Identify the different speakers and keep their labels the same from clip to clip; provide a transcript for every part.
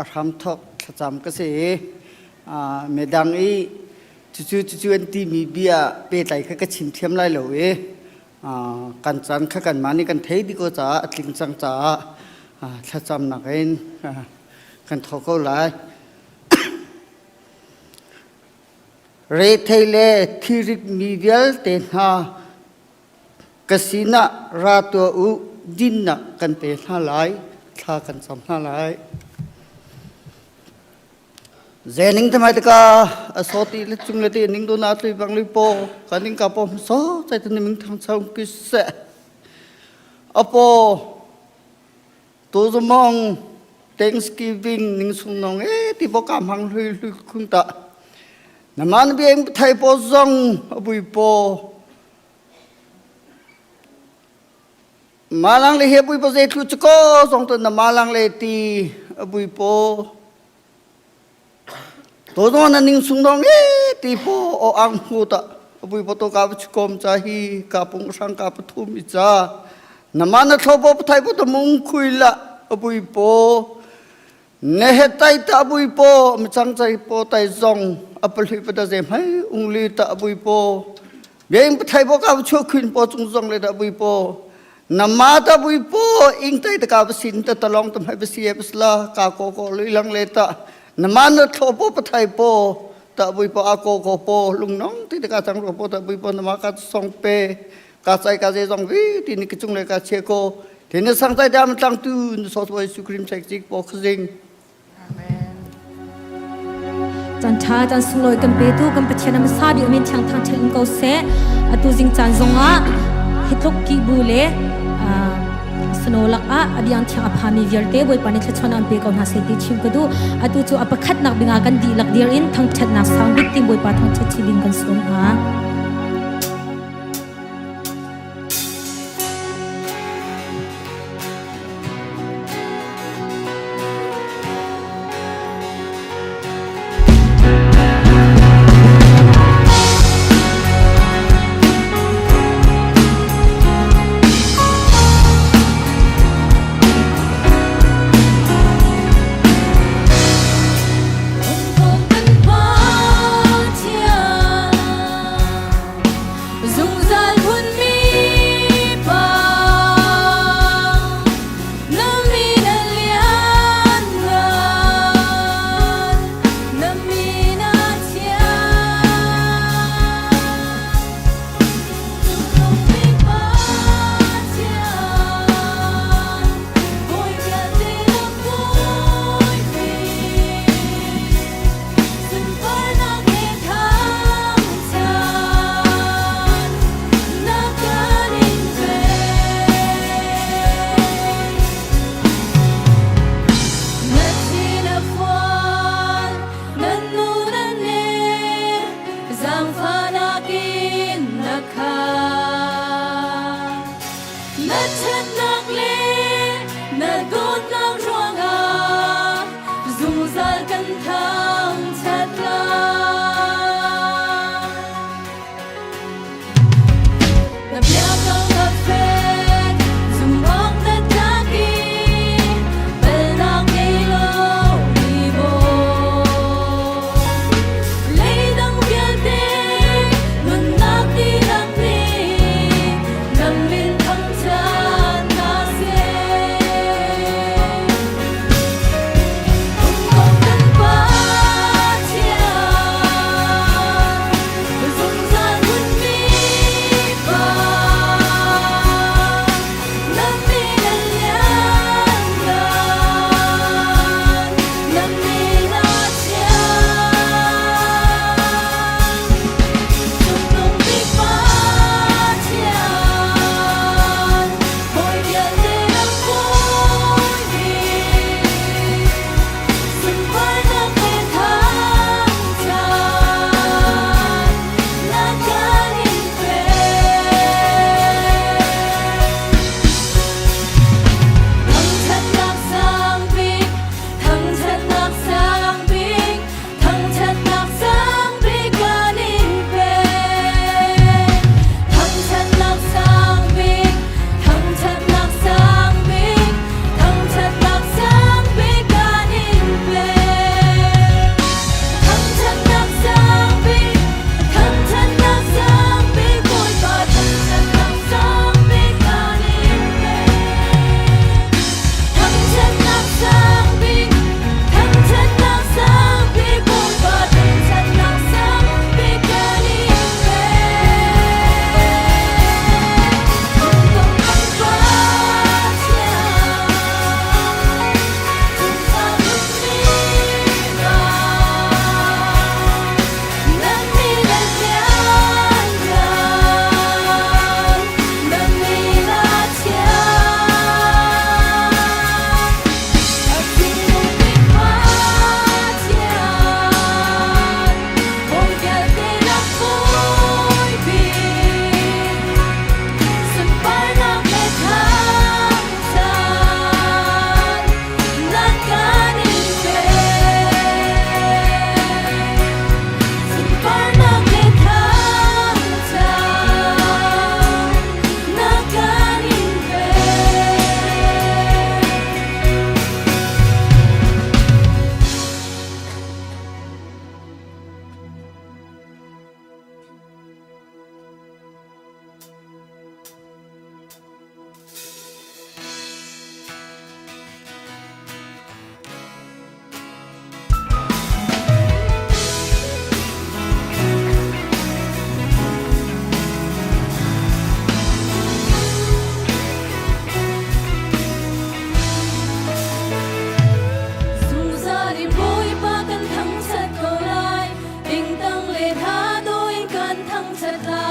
Speaker 1: A hramthawk thlacam ka si i midang i cucu cucu an timi bia pehtlai kha ka chim thiam lai lo i kan caan kha kanmah nih kan thei dih ko caah a tling cang caah thlacamnak in kan thawk ko lai. Rethei le thirit mi vialte hna Ka sinah ra tuah u, dinnak kan pe hna lai, thla kan cam hna lai. Zening te mai ka asoti le chung le ti ning do na tui bang lui po ka ning ka po so chai tu ning thang chong ki se apo tu zumong Thanksgiving ning sung nong e ti bo kam hang hlui hlui khung ta naman biang thai po zong abui po Malang le he bui po zei thlu chu ko zong to na malang le ti abui po to zong na ning sung dong e ti po o ang hu ta abui po to ka chu kom cha hi ka pung sang ka pathum i cha na ma na thlo po thai po to mung khui la abui po Ne he tai ta bui po mi chang chai po tai zong apalhi pa da ze mai ungli ta bui po beng pathai po ka chu khin po chung zong le da bui po nama ta bui po ing tai ta ka sin ta talong ta mai si la ka ko ko lui lang le ta nama na tho po pathai po ta bui po a ko ko po lung nong ti ta ka chang ro po ta bui po nama ka song pe ka chai ka ze zong vi ti ni ki chung le ka che ko Thế nên sang tay đam tlang tu so so su cream chek chik po khzing.
Speaker 2: Amen. Chan tha chan sunglawi kan petu kan Pathian am sa bi amin thiang thang chen ko se atu jing chan zonga hitluk ki bu le snow lak a abiang thiang aphami vialte boi pani thlachon an pe ko hna se ti chim ka du atu chu apakhat nak binga kan di lak dir in thang that nak sang bik ti boi pa thang chat chi ding kan sum ha.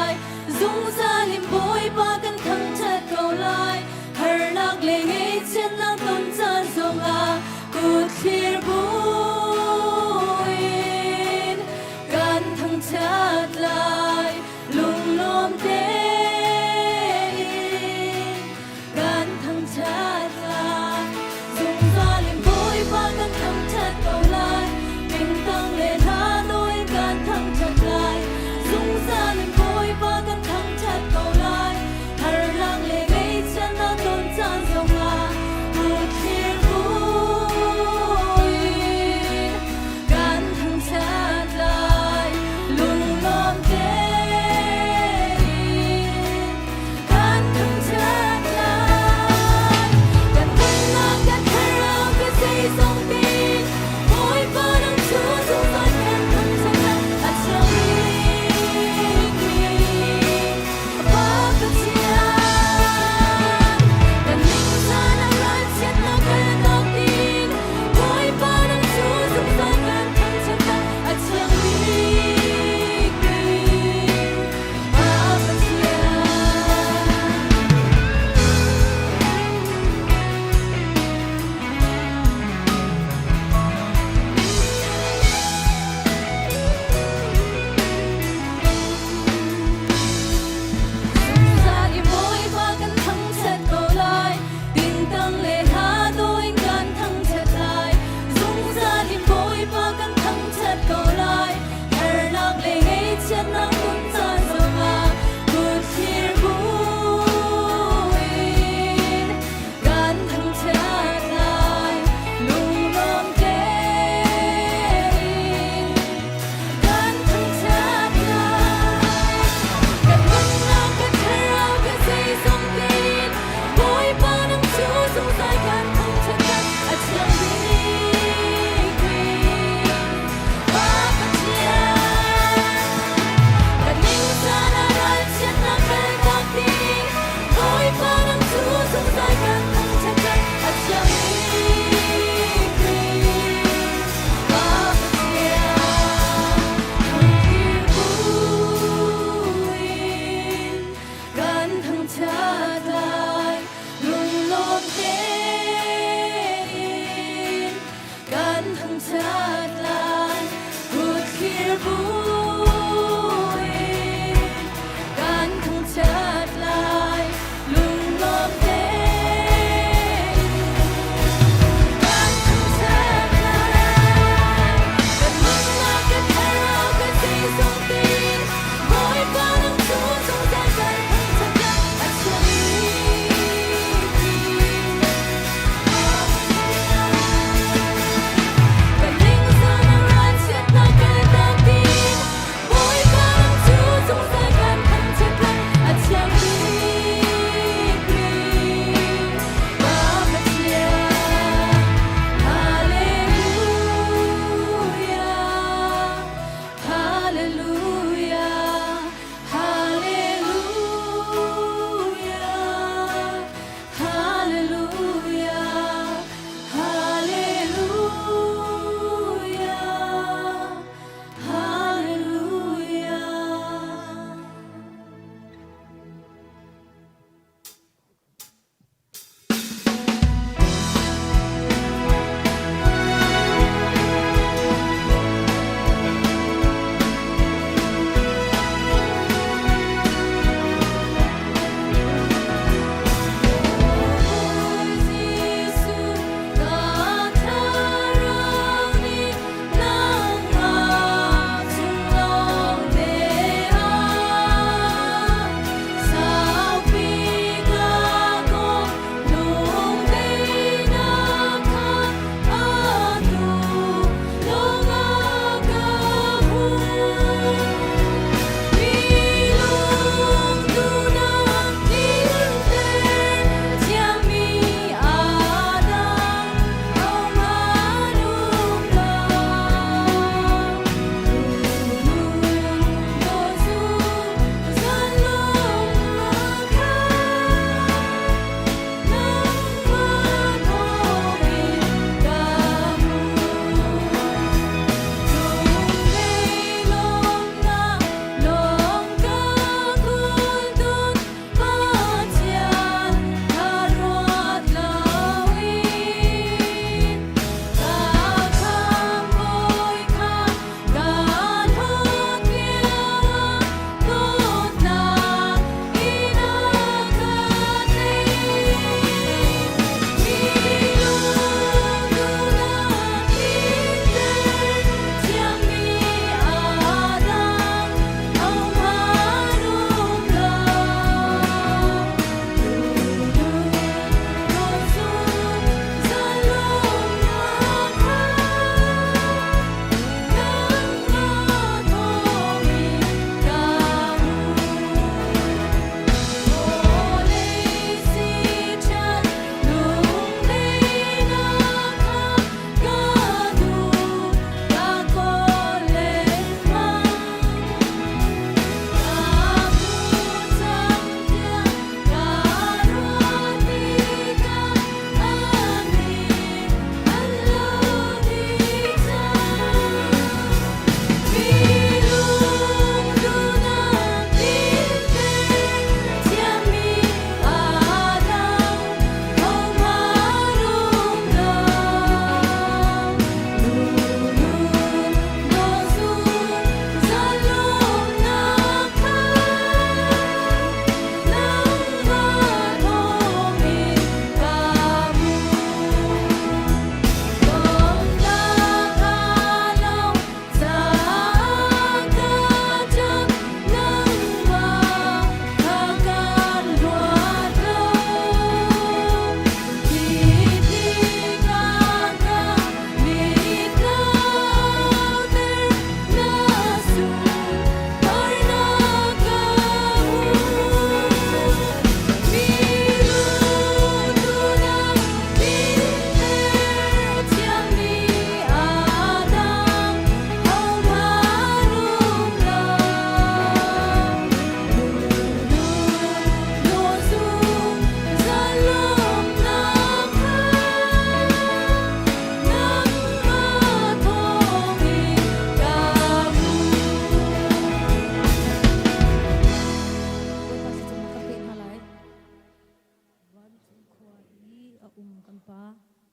Speaker 2: lai. Zungzal in Bawipa kan thangṭhat ko lai. Harnak le ngaihchiatnak ton caan zongah kut thlir buin kan thangṭhat lai. Lunglawm tein kan thangṭhat lai. Zungzal in Bawipa kan thangṭhat ko lai. Tingtang le hla nawi in kan thangṭhat lai. Zungzal in Bawipa kan thangṭhat ko lai. Harnak le ngaihchiatnak ton caan zongah.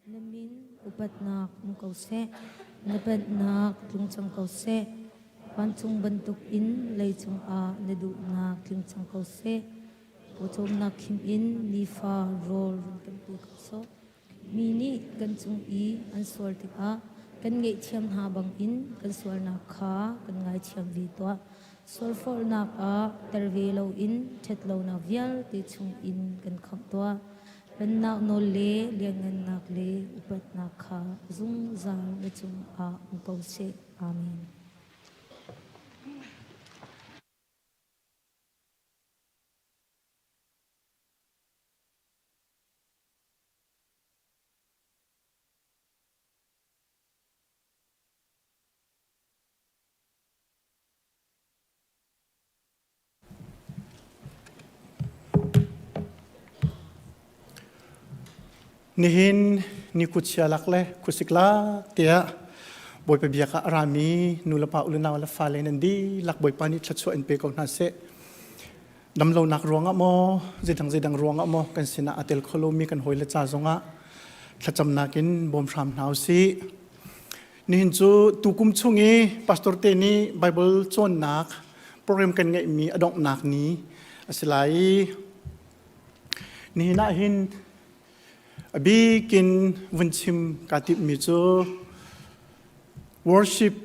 Speaker 2: Na min upatnak um ko seh, na pennak tlung cang ko seh. Vancung bantuk in leicung ah na duhnak tling cang ko seh. Pawcawmnak khim in nifa rawl run kan pe ko sawh. Mi nih kan cung i an sual tikah kan ngaihthiam hna bangin kan sualnak kha kan ngaithiam ve tuah. Sualforhnak ah tel ve loin ṭhatlonak vialte chungin kan khamh tuah. Pennak nawl le lianngannak le upatnak kha zungzal na cungah um ko seh. Amen.
Speaker 3: Nihin ni kutsia lak le khuasik lak tiah Bawipa biak ah a rami nulepa ulenau le fale nan dihlak Bawipa nih thluachuah in pe ko hna seh. Damlonak ruangah maw, zeidang zeidang ruangah maw kan sinah a tel kho lomi kan hawile ca zongah thlacamnak in bawm hram hna usih. Nihin cu tukum chung i pastor te nih Bible cawnnak program kan ngeihmi a donghnak ni a si lai i nihin ah hin a bikin vun chim kaa timhmi cu worship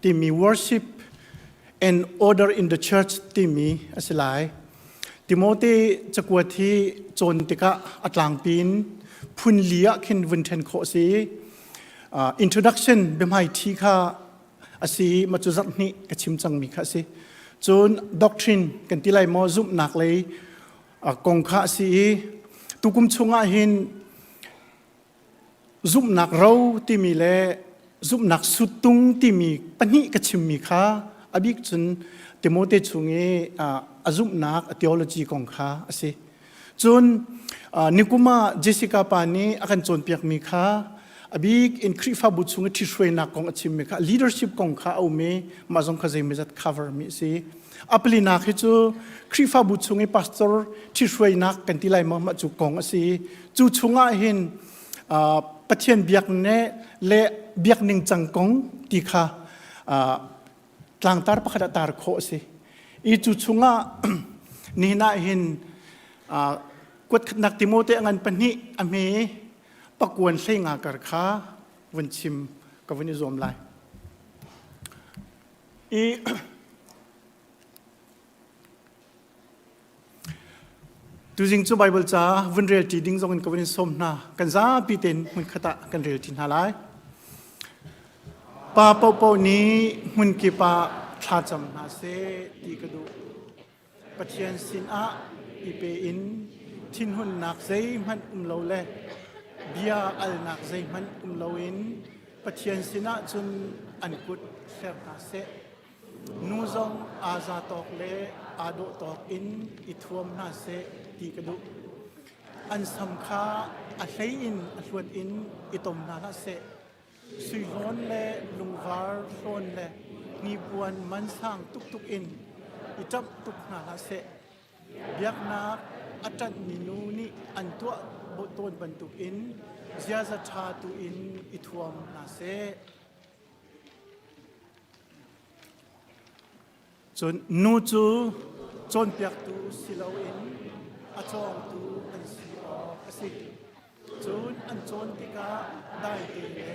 Speaker 3: timi worship and order in the church timi a si lai. Timote cakuat hi cawn tikah a tlangpi in phun li ah khin vun ṭhen khawh a si. Introduction biahmai ṭhi kha a si i mah cu zarh hnih ka chim cangmi kha a si. Cun doctrine kan ti lai maw zumhnak lei kong kha a si i tukum chungah hin Zumhnak ro timi le zumhnak suttung timi pahnih ka chimmi kha a bik cun Timote chung i a zumhnak a theology kong kha a si. Cun nikum ah Jessica pa nih a kan cawnpiakmi kha a bik in Khrihfabu chung i ṭhithruainak kong a chimmi kha leadership kong kha a um i mah zong kha zeimawzat cover mi a si. A palinak hi cu Khrihfabu chung i pastor ṭhithruainak kan ti lai maw mah cu kong a si. Cu chungah hin Pathian biak ne le biak ningcang kong ti kha tlangtar pakhat ah tar khawh a si. I cu chungah nihin ah hin kuatkhatnak Timote a ngan pahnih a hme pakuan hlei nga kar kha vun chim ka vun i zuam lai. I Tuzing cu Baibal ca vun rel ṭi ding zong in ka vun in sawm hna. Kan zapi tein hmunkhat ah kan rel ṭi hna lai. Pa paohpaoh nih hmunkip ah thlacam hna seh ti ka duh. Pathian sinah i pe in thinhunnak zeihmanh um lo le bia alnak zeihmanh um loin Pathian sinah cun an kut hler hna seh. Nu zong aa za tawk le aa dawh tawk in i thuam hna seh ti ka duh. An sam kha a hlei in a hluat in i tom hna hlah seh. Sui hlawn le lungvar hlawn le hnipuan man sang tuktuk in i ṭamh tuk hna hlah seh. Biaknak a ṭanhmi nu nih an tuah tawn bantukin ziaza ṭha tu in i thuam hna seh. Cun nu cu cawnpiaktu si loin a cawngtu an si awk a si. Cun an cawn tikah daite le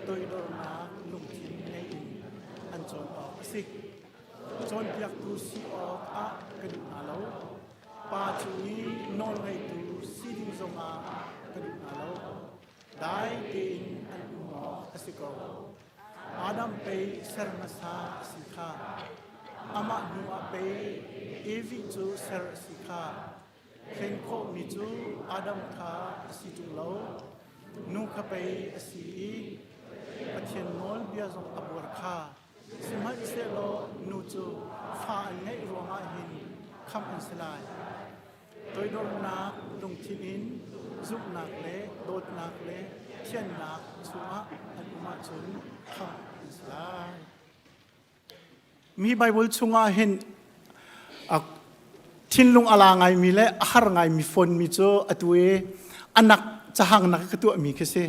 Speaker 3: toidornak lungthin ngei in an cawn awk a si. Cawnpiaktu si awkah ka duh hna lo. Pa cung i nawlngeitu si ding zongah ka duh hna lo. Dai tein an um awk a si ko. Adam pei ser hmasa a si kha. Amah hnu ah pei Evi cu ser a si kha. Thlen khawhmi cu Adam kha a si ṭung lo. Nu kha pei a si i Pathian nawlbia zong a buar kha. Sihmanhsehlaw nu cu fa an ngeih ruangah hin khamh an si lai. Toidornak lungthin in zumhnak le dawtnak le thiannak chungah an um ahcun khamh an si lai. Mi Bible chungah hin thinlung a la ngaimi le a har ngaimi fawnmi cu atu i anak cahangnak ka tuahmi khi si.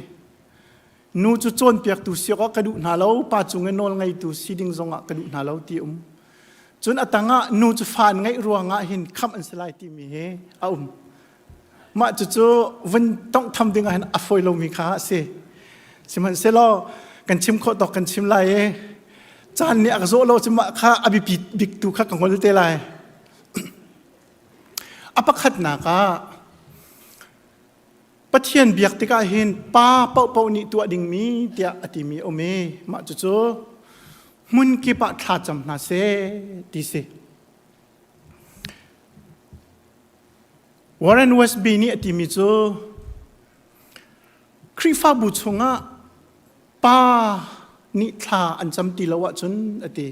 Speaker 3: Nu cu cawnpiaktu si awk ka duh hna lo, pa cung i nawl ngeitu si ding zongah ka duh hna lo ti um. Cun a tangah nu cu fa an ngeih ruangah hin khamh an si lai timi hi a um. Mah cucu vun tawnghtham ding ah hin a fawi lomi kha a si. Sihmanhsehlaw kan chim khawh tawk kan chim lai i caan nih a ka zawh lo cu mah kha a biapi bik tu kha ka ngol te lai. A pakhatnak ah Pathian biak tikah hin pa paohpaoh nih tuah dingmi tiah a timi a um i mah cucu hmun kip ah thlacam hna seh ti si. Warren Westby nih a timi cu Khrihfabu chungah pa nih thla an cam ti lo ahcun a ti.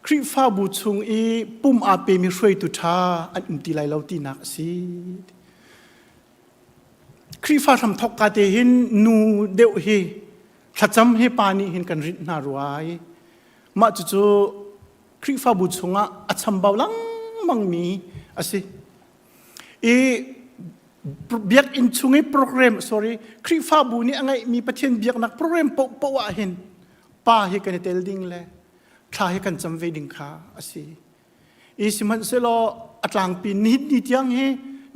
Speaker 3: Khrihfabu chung i pum aa pemi hruaitu ṭha an um ti lai lo tinak a si. Khrihfa hramthok ka te hin nu deuh hi thlacam hi pa nih hin kan rinh hna rua i mah cucu Khrihfabu chungah a chambau lengmangmi a si. I biakinn chung i program sorry Khrihfabu nih a ngeihmi Pathian biaknak program paohpaoh ah hin pa hi kan i tel ding le thla hi kan cam ve ding kha a si. I sihmanhsehlaw a tlangpi nihin ni tiang hi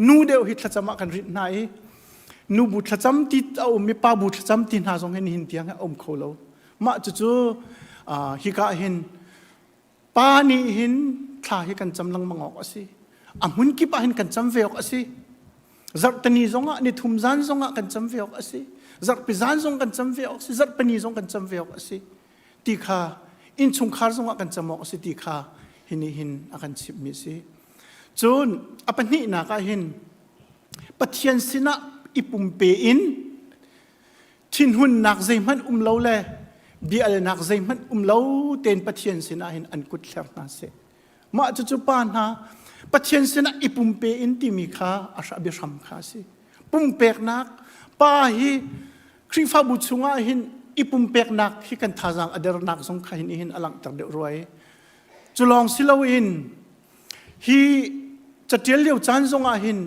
Speaker 3: nu deuh hi thlacam ah kan rinh hna i nu bu thlacam ti a um i pa bu thlacam ti hna zong hi nihin tiang hi a um kho lo. Mah cucu hika hin pa nih hin thla hi kan cam lengmang awk a si. A hmun kip ah hin kan cam ve awk a si. Zarhteni zongah nithum zan zongah kan cam ve awk a si. Zarhpi zan zong kan cam ve awk a si. Zarhpini zong kan cam ve awk a si. Ti kha innchungkhar zongah kan cam awk a si ti kha hi nih hin a kan chimhmi a si. Cun a pahnihnak ah hin Pathian sinah i pumpe in thinhunnak zeihmanh um lo le biaalnak zeihmanh um lo tein Pathian sinah hin an kut hler hna seh. Mah cucu pa hna Pathian sinah i pumpe in timi kha a biahram kha a si. Pumpeknak pa hi Khrihfabu chungah hin i pumpeknak hi kan thazaang a dernak zong kha hin hin a langhter deuh rua i cu lawng si loin Hi catial lio caan zongah hin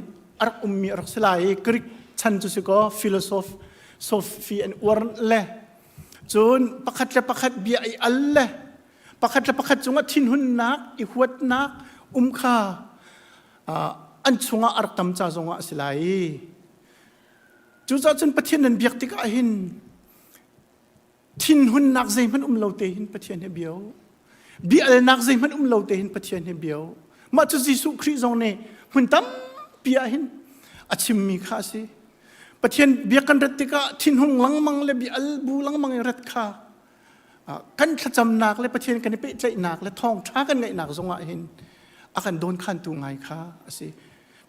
Speaker 3: a rak ummi a rak si lai i Greek chan cu si kaw philosoph sophy an uar le cun pakhat le pakhat bia i al le pakhat le pakhat cungah thinhunnak i huatnak um kha an chungah a rak tam ca zongah a si lai i cucaah cun Pathian nan biak tikah hin Thinhunnak zeihmanh um lo te hin Pathian he bia u. Biaalnak zeihmanh um lo te hin Pathian he bia u. Mah cu Jesuh Khrih zong nih hmun tampi ah hin a chimmi kha a si. Pathian bia kan rat tikah thinhung lengmang le biaal bu lengmang in rat kha kan thlacamnak le Pathian kan i pehtlaihnak le thawngṭha kan ngaihnak zongah hin a kan dawnkhantu ngai kha a si.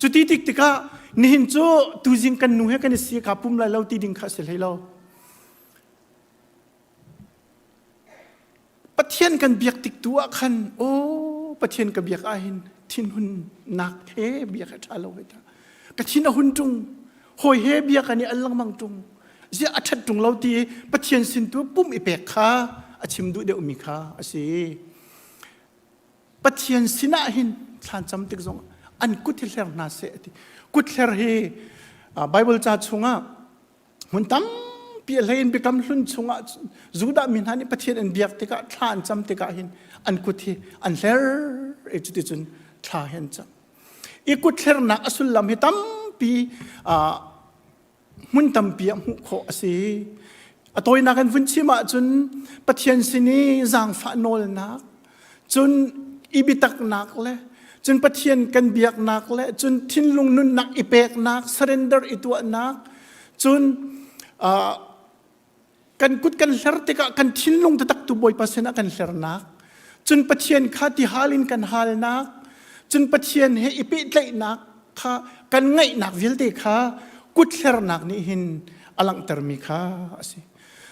Speaker 3: Cuti tik tikah nihin cu tuzing kan nu he kan i si ka pum lai lo ti ding kha a si hlei lo. Pathian kan biak tik tu ah khan aw Pathian ka biak ah hin thinhunnak he biak a ṭha lo hei ta. Ka thin a hun ṭung. Hawi he biak an i al lengmang ṭung. Ziah a ṭhat ṭung lo ti i Pathian sin tu pum i pek kha a chim duh deuhmi kha a si. Pathian sinah hin thlancam tik zong an kut hi hler hna seh a ti. Kut hler hi Bible ca chungah Hmun tampi a hlei in Biakam Hlun chungah Judah mi hna nih Pathian an biak tikah thla an cam tikah hin an kut hi an hler i cuticun thla hi an cam. I kut hlernak a sullam hi tampi hmun tampi ah hmuh khawh a si. A tawinak in vun chim ahcun Pathian sin i zaangfah nawlnak, cun i biataknak le cun Pathian kan biaknak le cun thinlung nunnak i peknak surrender i tuahnak cun uh, kan kut kan hler tikah kan thinlung taktak tu Bawipa sinah kan hlernak cun Pathian kha ti hal in kan halnak cun Pathian he i pehtlaihnak kha kan ngaihnak vialte kha kut hlernak nih hin a langhtermi kha a si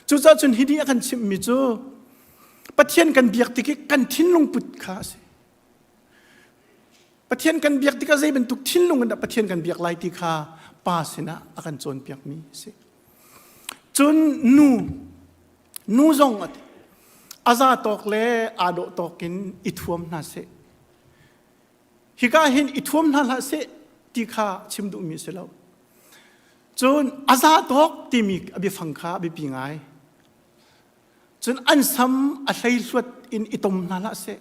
Speaker 3: cucaah cun hi nih a kan chimhmi cu Pathian kan biak tik i kan thinlung put kha a si. Pathian kan biak tikah zei bantuk thinlung in dah Pathian kan biak lai ti kha pa sinah a kan cawnpiakmi a si. Cun nu, nu zong a ti. A za tawk le aa dawh tawk in i thuam hna seh. Hika hin i thuam hna hlah seh ti kha chim duhmi a si lo. Cun a za tawk timi a biafang kha a biapi ngai. Cun an sam a hleihluat in i tom hna hlah seh.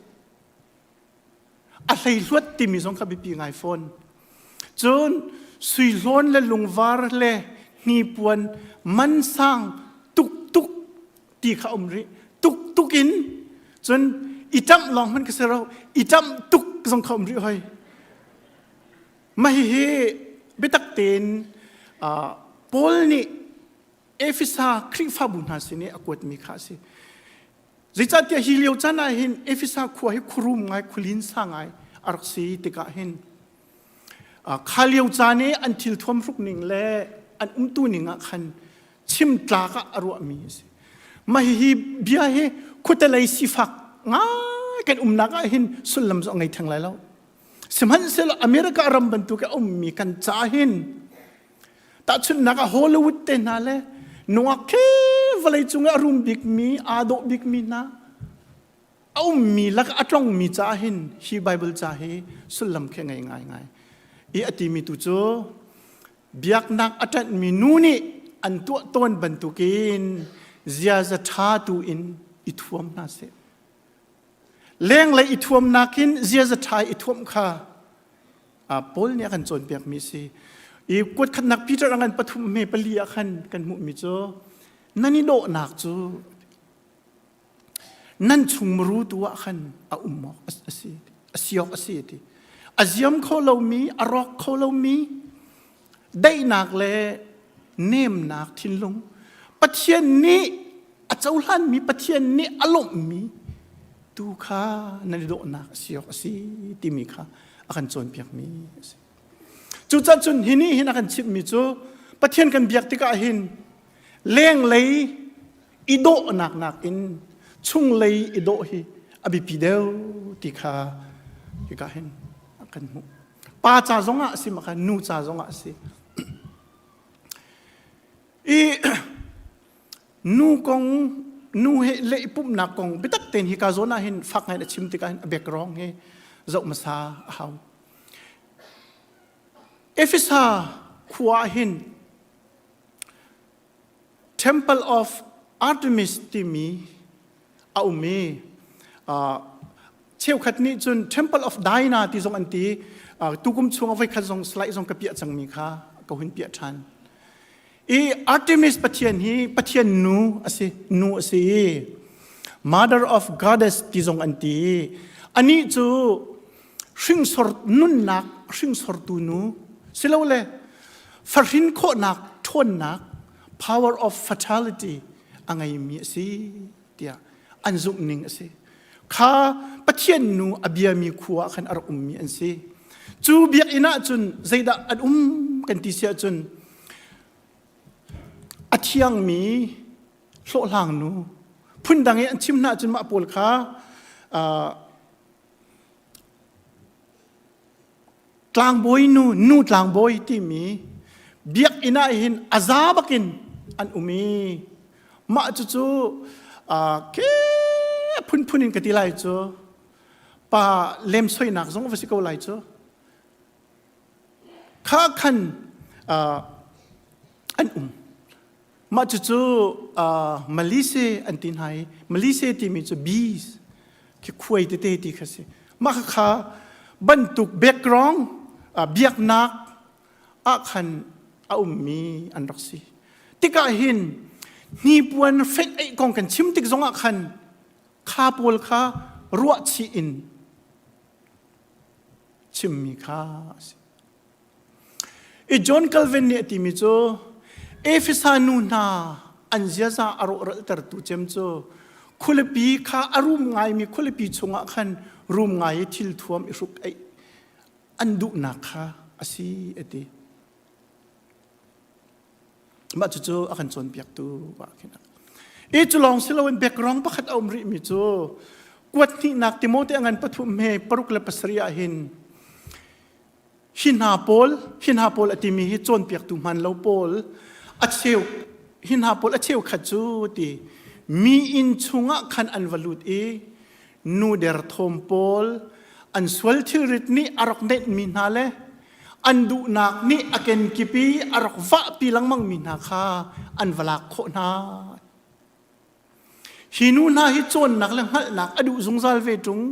Speaker 3: A hleihluat timi zong kha biapi ngai fawn. Cun sui hlawn le lungvar le hnipuan man sang tuk tuk ti kha um rih. Tuk tuk in cun i ṭamh lawng hmanh ka si ro i ṭamh tuk zong kha um rih hoi. Mah hihi biatak tein Paul nih Efesa Khrihfabu hna sin i a kuatmi kha a si. Zeicahtiah hi lio caan ah hin Efesa khua hi khuarum ngai, khualin sa ngai a rak si tikah hin kha lio caan i an thil thuam hruk ning le an umtu ning ah khan chim tlak ah a ruahmi a si. Mah hihi bia hi khuatelei sifak ngai kan umnak ah hin sullam cu a ngei theng lai lo. Sihmanhsehlaw America ram bantuk a ummi kan ca hin tahchunhnak ah Hollywood te hna le nungak khi vawlei cung ah a rum bikmi aa dawh bikmi hna a ummi lak a tlongmi ca hin hi Bible ca hi sullam khi ngei ngai ngai i a timi tu cu biaknak a ṭanhmi nu nih an tuah tawn bantukin ziaza ṭha tu in i thuam hna seh Lenglei i thuamnak in ziaza ṭha i thuamh kha Paul nih a kan cawnpiakmi a si. I kuatkhatnak Peter a ngan pathum hme pali ah khan kan hmuhmi cu nan i dawhnak cu nan chung muru tu ah khan a um awk a si a si awk a si ti. A ziam kho lomi, a rawk kho lomi daihnak le nemnak thinlung Pathian nih a cohlanmi Pathian nih a lawmhmi tu kha nan i dawhnak a si awk a si timi kha a kan cawnpiakmi a si. Cucaah cun hi nih hin a kan chimhmi cu Pathian kan biak tikah hin lenglei i dawhnak nakin chunglei i dawh hi a biapi deuh ti kha hika hin a kan hmuh. Pa ca zongah a si maka nu ca zongah a si. I nu kong nu he le i pumhnak kong biatak tein hika zawn ah hin fak ngai in a chim tikah hin a background hi zoh hmasa a hau. Efesa khua ah hin Temple of Artemis timi a um i cheukhat nih cun Temple of Diana ti zong an ti. Tukum chung a voikhat zong slide zong ka piah cangmi kha ka hun piah ṭhan. I Artemis pathian hi pathian nu a si, nu a si i Mother of Goddess ti zong an ti. Anih cu hringsor nunnak hringsortu nu silole fahrin khawhnak ṭhawnnak power of fertility a ngeimi a si tiah an zumh ning a si. Kha Pathian nu a biami khua ah khan a rak ummi an si. Cu biakinn ah cun zeidah an um kan ti si ahcun a thiangmi hlawhhlang nu phundang i an chim hna ahcun mah pawl kha tlangbawi nu nu tlangbawi timi biakinn ah hin a za bakin an um i mah cucu ke phunphun in ka ti lai cu pa lemsoinak zong va si ko lai cu kha khan an um mah cucu Malise an ti hna i Malise timi cu bees khi khuai tete ti kha si mah kha bantuk background biaknak ah khan a ummi an rak si tikah hin hnipuan fenh eih kong kan chim tik zongah khan kha pawl kha ruahchih in chimmi kha a si. I John Calvin nih a timi cu Efesa nu hna an ziaza a rawhralhtertu cem cu khualipi kha a rum ngaimi khualipi chungah khan rum ngai i thil thuam i hruk eih an duhnak kha a si a ti. Mah cucu a kan cawnpiaktu ah khin i cu lawng si loin background pakhat a um rihmi cu kuat hnihnak Timote a ngan pathum he paruk le pasarih ah hin hi hna pawl hi hna pawl a timi hi cawnpiaktu hman lo pawl a cheu hi hna pawl a cheukhat cu ti mi inn chungah khan an va lut i nu derthawm pawl an sual thilrit nih a rak neihmi hna le. An duhnak nih a kenkip i a rak vahpi lengmang mi hna kha an va lak khawh hna. Hi nu hna hi cawnnak le hngalhnak a duh zungzal ve ṭung.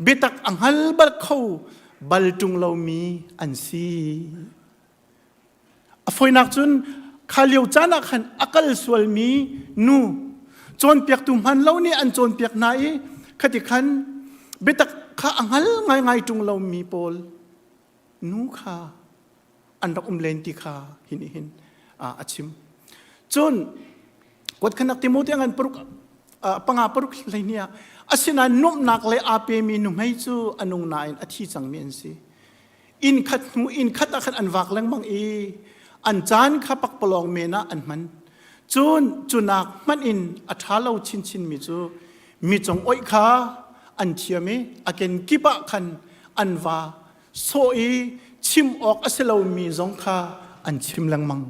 Speaker 3: Biatak a hngal bal kho bal ṭung lomi an si. A fawinak cun kha lio caan ah khan a kal sualmi nu cawnpiaktu hman lo nih an cawnpiak hna i khati khan biatak kha a hngal ngaingai ṭung lomi pawl nu kha an rak um len ti kha hi nih hin a chim. Cun kuatkhanak Timote ngan paruk panga paruk hleihnih ah asinain nuamhnak le aa pemi nuhmei cu a nung nain a thi cangmi an si. Inn khat hnu inn khat ah khan an vak lengmang i an caan kha pakpalawng men ah an hman. Cun cunak hmanh in a ṭha lo chinchinmi cu mi cung oih kha an thiam i a kenkip ah khan an va sawh i chim awk a si lomi zong kha an chim lengmang.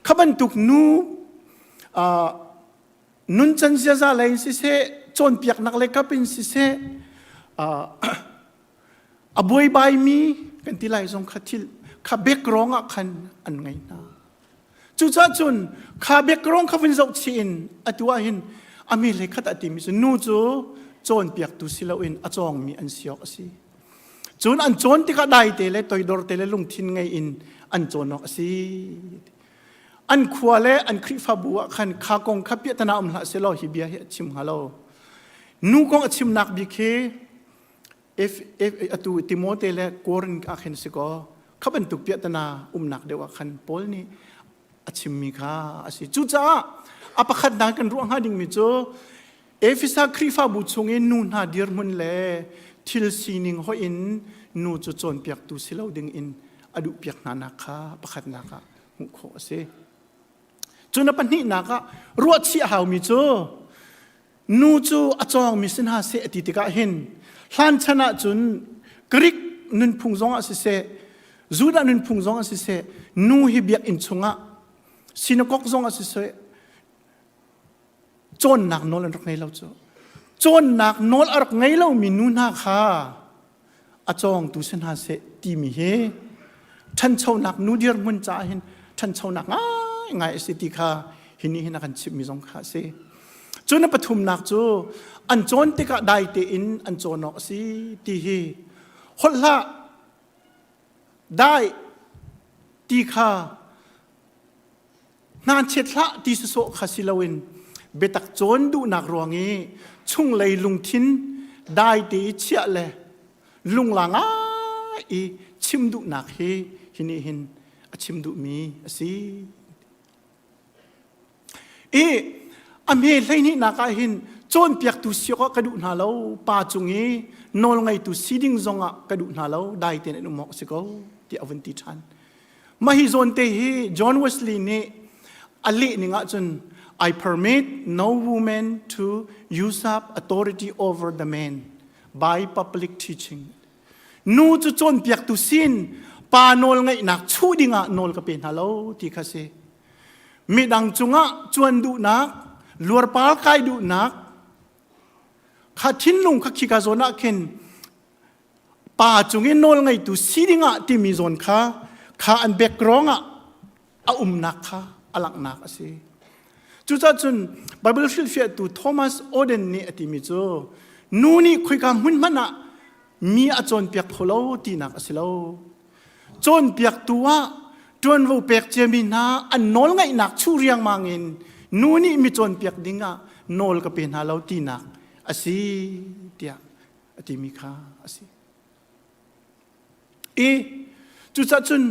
Speaker 3: Kha bantuk nu uh, nuncan ziaza lei in siseh, cawnpiaknak lei kap in siseh, uh, a buaibaimi kan ti lai zong kha thil kha background ah khan an ngei hna. Cucaah cun kha background kha vun zoh chih in atu ah hin a mi hlei khat a timi cu nu cu cawnpiaktu si loin a cawngmi an si awk a si. Cun an cawn tikah daite le toidor te le lungthin ngei in an cawn awk a si. An khua le an Khrihfabu ah khan kha kong kha piahtana um hlah selaw hi bia hi a chim hnga lo. Nu kong a chimnak bik hi if, if atu Timote le Korin ah khin si kaw kha bantuk piahtana umnak deuh ah khan Paul nih a chimmi kha a si. Cucaah a pakhatnak kan ruah hnga dingmi cu Efesa Khrihfabu chungin nu hna dirhmun le thil sining hoih in nu cu cawnpiaktu si lo ding in a duhpiak hna nak kha pakhatnak ah hmuh khawh a si. Cun a pahnihnak ah ruahchih a haumi cu nu cu a cawngmi si hna seh a ti tikah hin hlan chan ah cun Greek nunphung zong ah siseh Judah nunphung zong ah siseh nu hi biakinn chungah synagogue zong ah siseh cawnnak nawl an rak ngei lo cu cawnnak nawl a rak ngei lomi nu hna kha a cawngtu si hna seh timi hi ṭhanchonak nu dirhmun caah hin ṭhanchonak ngaingai a si ti kha hi nih hin a kan chimhmi zong kha a si. Cun a pathumnak cu an cawn tikah dai tein an cawn awk a si ti hi holh hlah dai ti kha Hnanchiat hlah ti sawsawh kha si loin biatak cawn duhnak ruang i chunglei lungthin dai te i chiah le lungla ngai i chim duhnak hi hi nih hin a chim duhmi a si. I a hme hleihnihnak ah hin cawnpiaktu si awk ah ka duh hna lo pa cung i nawlngeitu si ding zong ah ka duh hna lo dai tein an um awk a si ko tiah a vun ti ṭhan. Mah hi zawn te hi John Wesley nih a leh ning ahcun I permit no woman to usurp authority over the man by public teaching. Nu cu cawnpiaktu sin pa nawl ngeihnak chuh dingah nawl ka pe hna lo ti kha si. Midang cungah cuan duhnak, luarpar kai duhnak, kha thinlung kha khika zawn ah khin pa cung i nawl ngeitu si dingah timi zawn kha kha an background ah a umnak kha a langhnak a si. Cucaah cun Bible hrilhfiahtu Thomas Oden nih a timi cu nu nih khoika hmun hmanh ah mi a cawnpiak kho lo tinak a si lo. Cawnpiaktu ah ṭuanvo pek ciami hna an nawl ngaihnak chuh riangmang in nu nih mi cawnpiak ding ah nawl ka pe hna lo tinak a si tiah a timi kha a si. I cucaah cun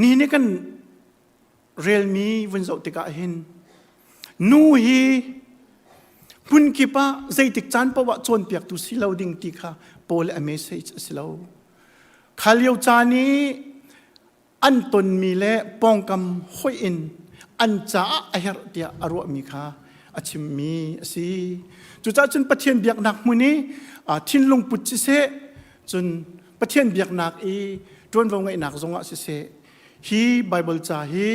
Speaker 3: ni nih kan relmi vun zoh tikah hin nu hi hmunkip ah zeitik caan paoh ah cawnpiaktu si lo ding ti kha Paul a message a si lo. Kha lio caan i an tonmi le pawngkam hoih in an caah a herh tiah a ruahmi kha a chimmi a si. Cucaah cun Pathian biaknak hmun i thinlung put siseh, cun Pathian biaknak i ṭuanvo ngeihnak zongah siseh, hi Baibal ca hi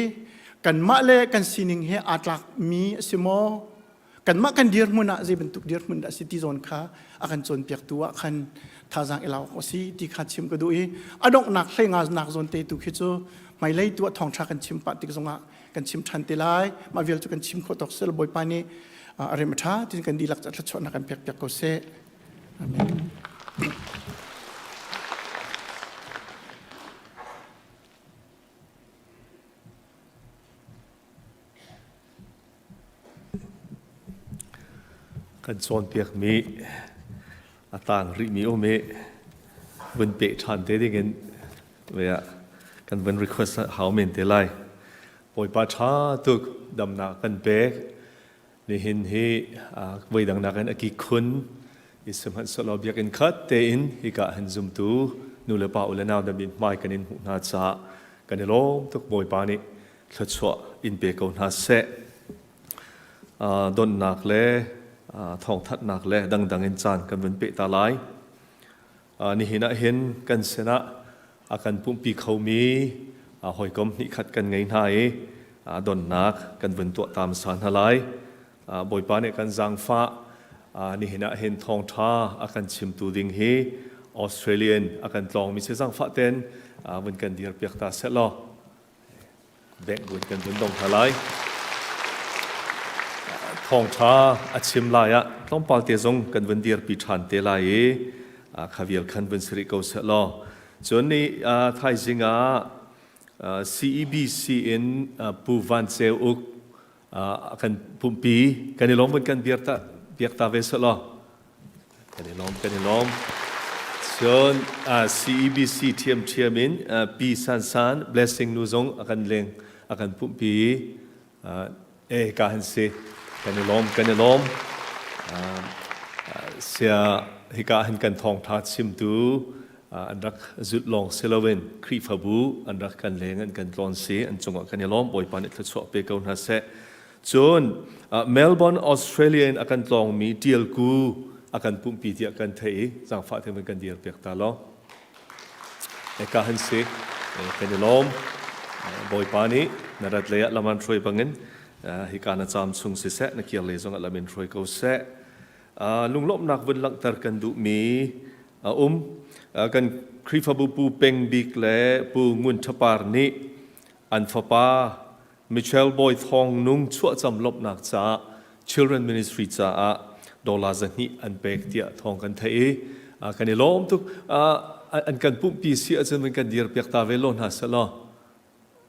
Speaker 3: kanmah le kan sining he aa tlakmi a si maw? Kanmah kan dirhmun ah zei bantuk dirhmun dah si ti zawn kha a kan cawnpiaktu ah khan thazaang i lak awk a si ti kha chim ka duh i a donghnak hlei nga nak zawn te tu khi cu hmailei tu ah thawngṭha kan chim pah tik zongah kan chim ṭhan te lai. Mah vial cu kan chim khawh tawk sel Bawipa nih a rem a ṭha tin kan dihlak thluachuahnak kan pek piak ko seh. Amen.
Speaker 4: Kan cawnpiakmi a tang rihmi um i vun peh ṭhan te dingin kan vun request hau men te lai. Bawipa ṭha tuk damnak kan pek. Nihin hi voidang nakin a kik khun i sihmanhsehlaw biakinn khat tein hika han zumtu nu le pa u le nau nan hmai kan in hmuh hna caah kan i lawm tuk. Bawipa nih thluachuah in pe ko hna seh. Donnak le thawngthanhnak le dangdang in caan kan vun peh ta lai. Nihin ah hin kan sinah a kan pumpi khomi hawikom hnihkhat kan ngei hna i donnak kan vun tuah ta hmasa hna lai. Bawipa nih kan zaangfah nihin ah hin thawngṭha a kan chimtu ding hi Australian a kan tlawngmi si zaangfah ten vun kan dirpiak ta seh law Bengh buin kan vun dong hna lai. Thawngṭha a chim lai ah tlawmpal te zong kan vun dirpi ṭhan te lai i kha vial khan vun si rih ko seh law. Cun ni thaizing ah CEBC in Pu Van Ceu Uk a kan pumpi kan i lawm vun kan biak ta biak ta ve seh law. Kan i lawm, kan i lawm. Cun CEBC ṭhiamṭhiam in Pi San San Blessing nu zong a kan leng, a kan pumhpi. E ka han si. Kan i lawm, kan i lawm. Sia hika hin kan thawngṭha chimtu an rak zulh lawng si loin Khrihfabu an rak kan leng an kan tlawn si an cungah kan i lawm Bawipa nih thluachuah pe ko hna seh. Cun Melbourne, Australia in a kan tlawngmi Tialku a kan pumpi tiah kan theih i zaangfah tein kan dir piak ta law. Eka han si kan i lawm. Bawipa nih na rat lei ah lam an hruai bangin hika na caam chung siseh na kir lei zong ah lam in hruai ko seh. Lunglawmhnak vun langhter kan duhmi a um. Kan Khrihfabu Pu Peng Bik le Pu Ngun Ṭhapar nih an fapa Michelle Bawi Thawng Nung chuahcam lawmhnak caah Children Ministry caah dollar 200 an pek tiah thawng kan theih i kan i lawm tuk. An kan pumhpi si ahcun kan dir piak ta ve lo hna selaw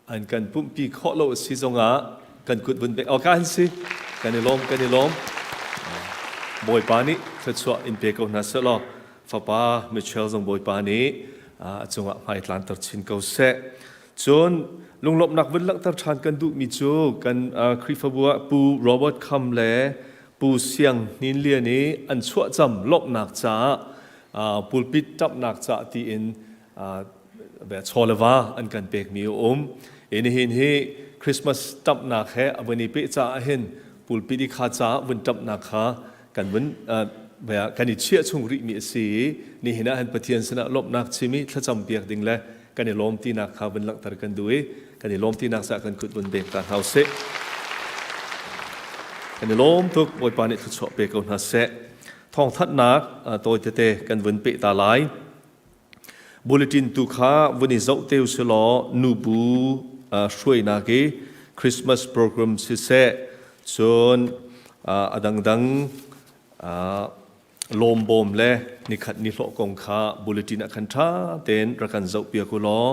Speaker 4: an kan pumhpi khawh lo si zongah kan kut vun bek awk an si. Kan i lawm, kan i lawm. Bawipa nih thluachuah in pe ko hna selaw fapa Michelle zong Bawipa nih a cungah hmai tlanter chin ko seh. Cun lunglawmhnak vun langhter ṭhan kan duhmi cu kan Khrihfabu ah Pu Robert Kham le Pu Siang Hnin Lian i an chuahcam lawmhnak caah pulpit ṭamhnak caah tiin chaw le va an kan pekmi a um. Nihin hi Christmas ṭamhnak he a vun i peh caah hin pulpit i kha caah vun ṭamhnak kha kan vun kan i chiah chung rihmi a si i nihin ah hin Pathian sinah lawmhnak chim i thlacam piak ding le kan i lawm tinak kha vun langhter kan duh i kan i lawm tinak caah kan kut vun bek ta hna usih. Kan i lawm tuk Bawipa nih thluachuah pe ko hna seh. Thawngthanhnak tawi tete kan vun peh ta lai. Bulletin tu kha vun i zoh te usilaw nubu hruainak i Christmas program siseh cun a dangdang lawmbawm le nikhat nihlawh kong kha bulletin ah khan ṭha tein rak kan zohpiak u law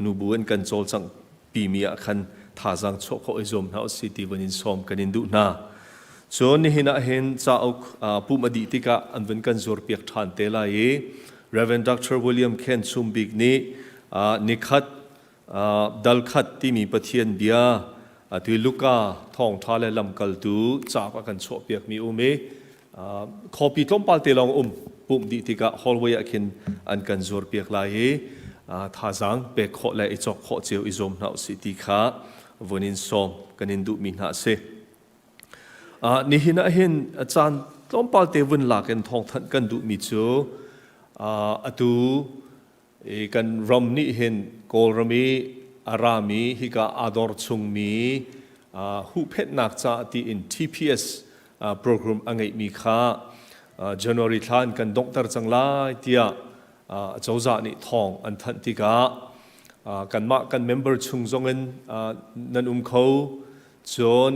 Speaker 4: nubu an kan cawlcangh pimi ah khan thazaang chuah khawh i zuam hna usih ti vun in sawm kan in duh hna. Cun nihin ah hin cauk pumh a dih tikah an vun kan zuarpiak ṭhan te lai i Reverend Dr. William Khen Chum Bik nih nikhat dal khat timi Pathian bia atu Luka thawngṭha le lamkaltu cauk a kan chuahpiakmi um i Khawpi tlawmpal te lawng um pumh dih tikah hallway ah khin an kan zuarpiak lai i thazaang pek khawh le i cawk khawh cio i zuam hna usih ti kha vun in sawm kan in duhmi hna a si. Nihin ah hin caan tlawmpal te vun lak in thawngthanh kan duhmi cu atu kan ram nih hin Kawlram i a rami hika aa dor chungmi huhphenhnak ca tiin TPS. program a ngeihmi kha January thla in kan donghter cang lai tiah cozah nih thawng an thanh tikah kanmah kan member chung zongin nan um kho. Cun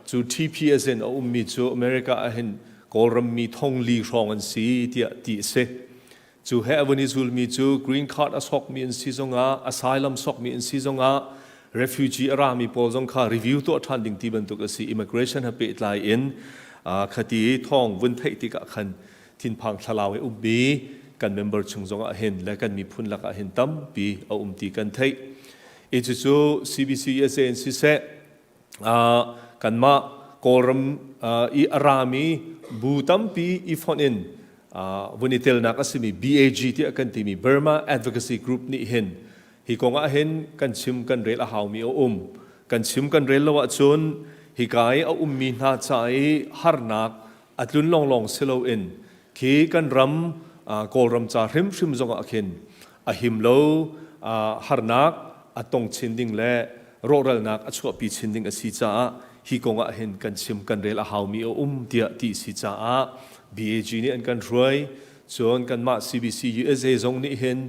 Speaker 4: cu TPS in a ummi cu America ah hin Kawlram mi thong li hrawng an si tiah ti a si. Cu he a vun i zulmi cu green card a sokmi an si zongah, asylum sokmi an si zongah, refugee a rami pawl zong kha review tuah ṭhan ding ti bantuk a si. Immigration he pehtlai in khati thawng vun theih tikah khan thinphang thlalau i ummi kan member chung zongah hin le kan miphun lakah hin tampi a um ti kan theih. I cucu CBC USA in siseh, kanmah Kawlram i a rami bu tampi i fonh in vun i telnak a simi BAG tiah kan timi Burma Advocacy Group nih hin hi kong ah hin kan chim kan rel a haumi a um. Kan chim kan rel lo ahcun hika i a ummi hna ca i harnak a tlun lawnglawng si loin khi kan ram Kawlram ca hrimhrim zongah khin a him lo harnak a tong chin ding le rawhralnak a chuahpi chin ding a si caah hi kong ah hin kan chim kan rel a haumi a um tiah ti si caah BAG nih an kan hruai. Cun kanmah CBC USA zong nih hin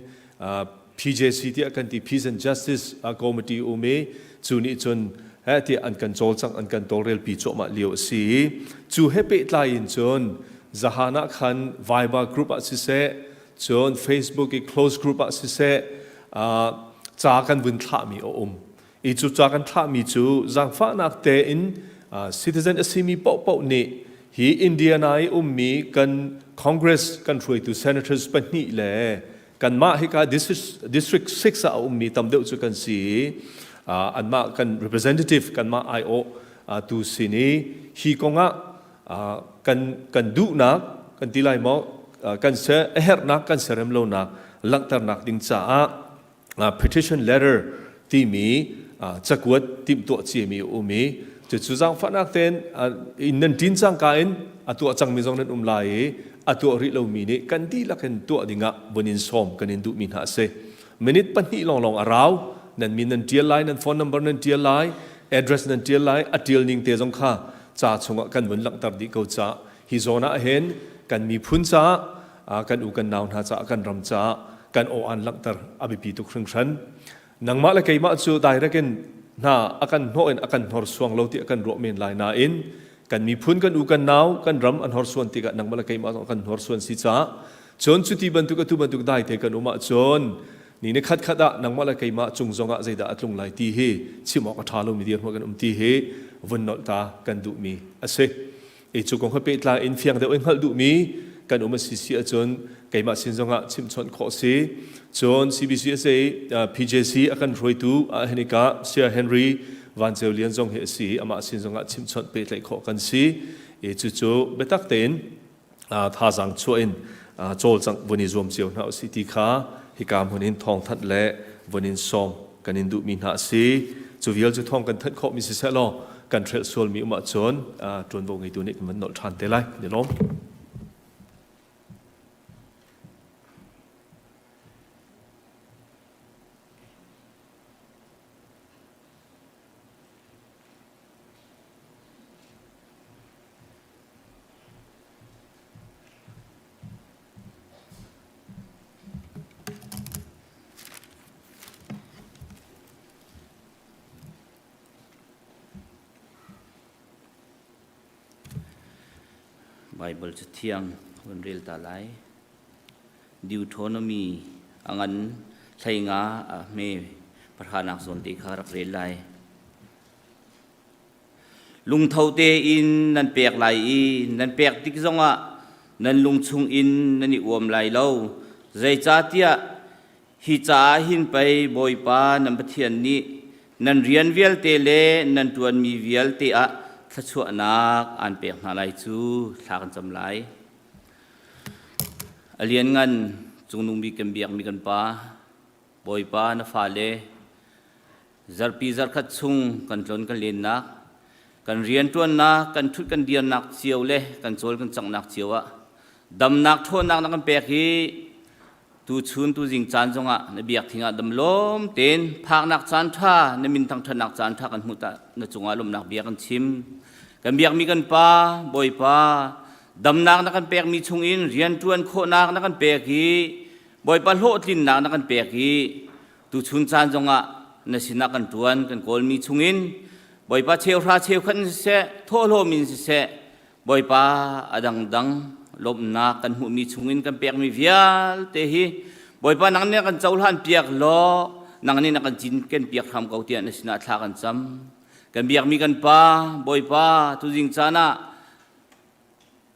Speaker 4: PJC tiah kan ti Peace and Justice Committee um i cu nih cun he tiah an kan cawlcangh an kan tawlrelpi cuahmah lio a si. Cu he pehtlai in cun zahan ah khan Viber group ah siseh cun Facebook i close group ah siseh ca kan vun thlahmi a um i cu ca kan thlahmi cu zaangfahnak tein citizen a simi paohpaoh nih hi Indiana i ummi kan Congress kan hruaitu senators pahnih le kanmah hika district 6 ah a ummi tam deuh cu kan si i anmah kan representative kanmah aiawh tu sin i hi kongah kan kan duhnak kan ti lai maw kan se a herhnak kan serem lonak langhternak ding caah petition letter timi cakuat timhtuah ciami a um i cucu zaangfahnak tein in nan ṭin cangka in a tuah cangmi zong nan um lai i a tuah rih lomi nih kan dihlak in tuah dingah vun in sawm kan in duhmi hna a si. Minute pahnih lawnglawng a rau. Nan min nan ṭial lai, nan phone number nan ṭial lai, address nan ṭial lai, a ṭial ning te zong kha ca chungah kan vun langhter dih ko caah hi zawn ah hin kan miphun caah kan u kan nau hna caah kan ram caah kan aw-an langhter a biapi tuk hringhran. Nangmah le keimah cu direct in hna a kan hnawh in a kan hnorsuang lo ti a kan ruah men lai nain kan miphun kan u kan nau kan ram an hnorsuan tikah nangmah le keimah zong kan hnorsuan si caah cun cuti bantuk atu bantuk dai te kan um ahcun ni ni khat khat ah nangmah le keimah cung zongah zeidah a tlung lai ti hi chim awk a ṭha lomi dirhmun kan um ti hi vun nolh ta kan duhmi a si. I cu kong he pehtlai in fiang deuh in hngalh duhmi kan um a si si ahcun keimah sin zongah chimhchawnh khawh si. Cun CBCSA PJC a kan hruaitu ah Saya Henry Van Ceu Lian zong hi a si i amah sin zongah chimhchawnh pehtlaih khawh kan si. I cucu biatak tein thazaang chuah in cawlcangh vun i zuam cio hna usih ti kha hika hmun in thawngthanh le vun in sawm kan in duhmi hna a si. Cu vial cu thawng kan thanh khawhmi siseh law kan hrelh sualmi um ahcun ṭuanvo ngeitu nih kan van nolh ṭhan te lai. Ni lawm.
Speaker 5: Baibal Cathiang hun rel ta lai. Deuteronomy a ngan 15 a hme pahranak zawn te kha rak rel lai. Lungtho tein nan pek lai i nan pek tik zongah nan lung chungin nan i uam lai lo. Zeicahtiah hi caah hin pei Bawipa nan Pathian nih nan rian vialte le nan ṭuanmi vialte ah thluachuahnak aan pek hna lai cu thla kan cam lai. A lianngan cungnung bik kan biakmi kan Pa, Bawipa na fale Zarhpi zarhkhat chung kan tlon kan lennak, kan rianṭuannak, kan ṭhut kan dirnak cio le kan cawl kan canghnak cio ah damnak ṭhawnnak na kan pek hi tuchun tuzing caan zongah na biakthing ah damlawm tein phaknak caan ṭha na min thangṭhatnak caan ṭha kan hmuh ta na cungah lawmhnak bia kan chim. Kan biakmi kan Pa, Bawipa, damnak na kan pekmi chungin rianṭuan khawhnak na kan pek i Bawipa hlawhtlinnak na kan pek i tuchun caan zongah na sinah kan ṭuan kan kawlmi chungin Bawipa cheuhra cheukhat in siseh, thawhlawm in siseh, Bawipa a dangdang lawmhnak kan hmuhmi chungin kan pekmi vialte hi Bawipa nang nih kan cohlan piak law nang nih na kan cinken piak hram ko tiah na sinah thla kan cam. Kan biakmi kan Pa, Bawipa, tuzing caan ah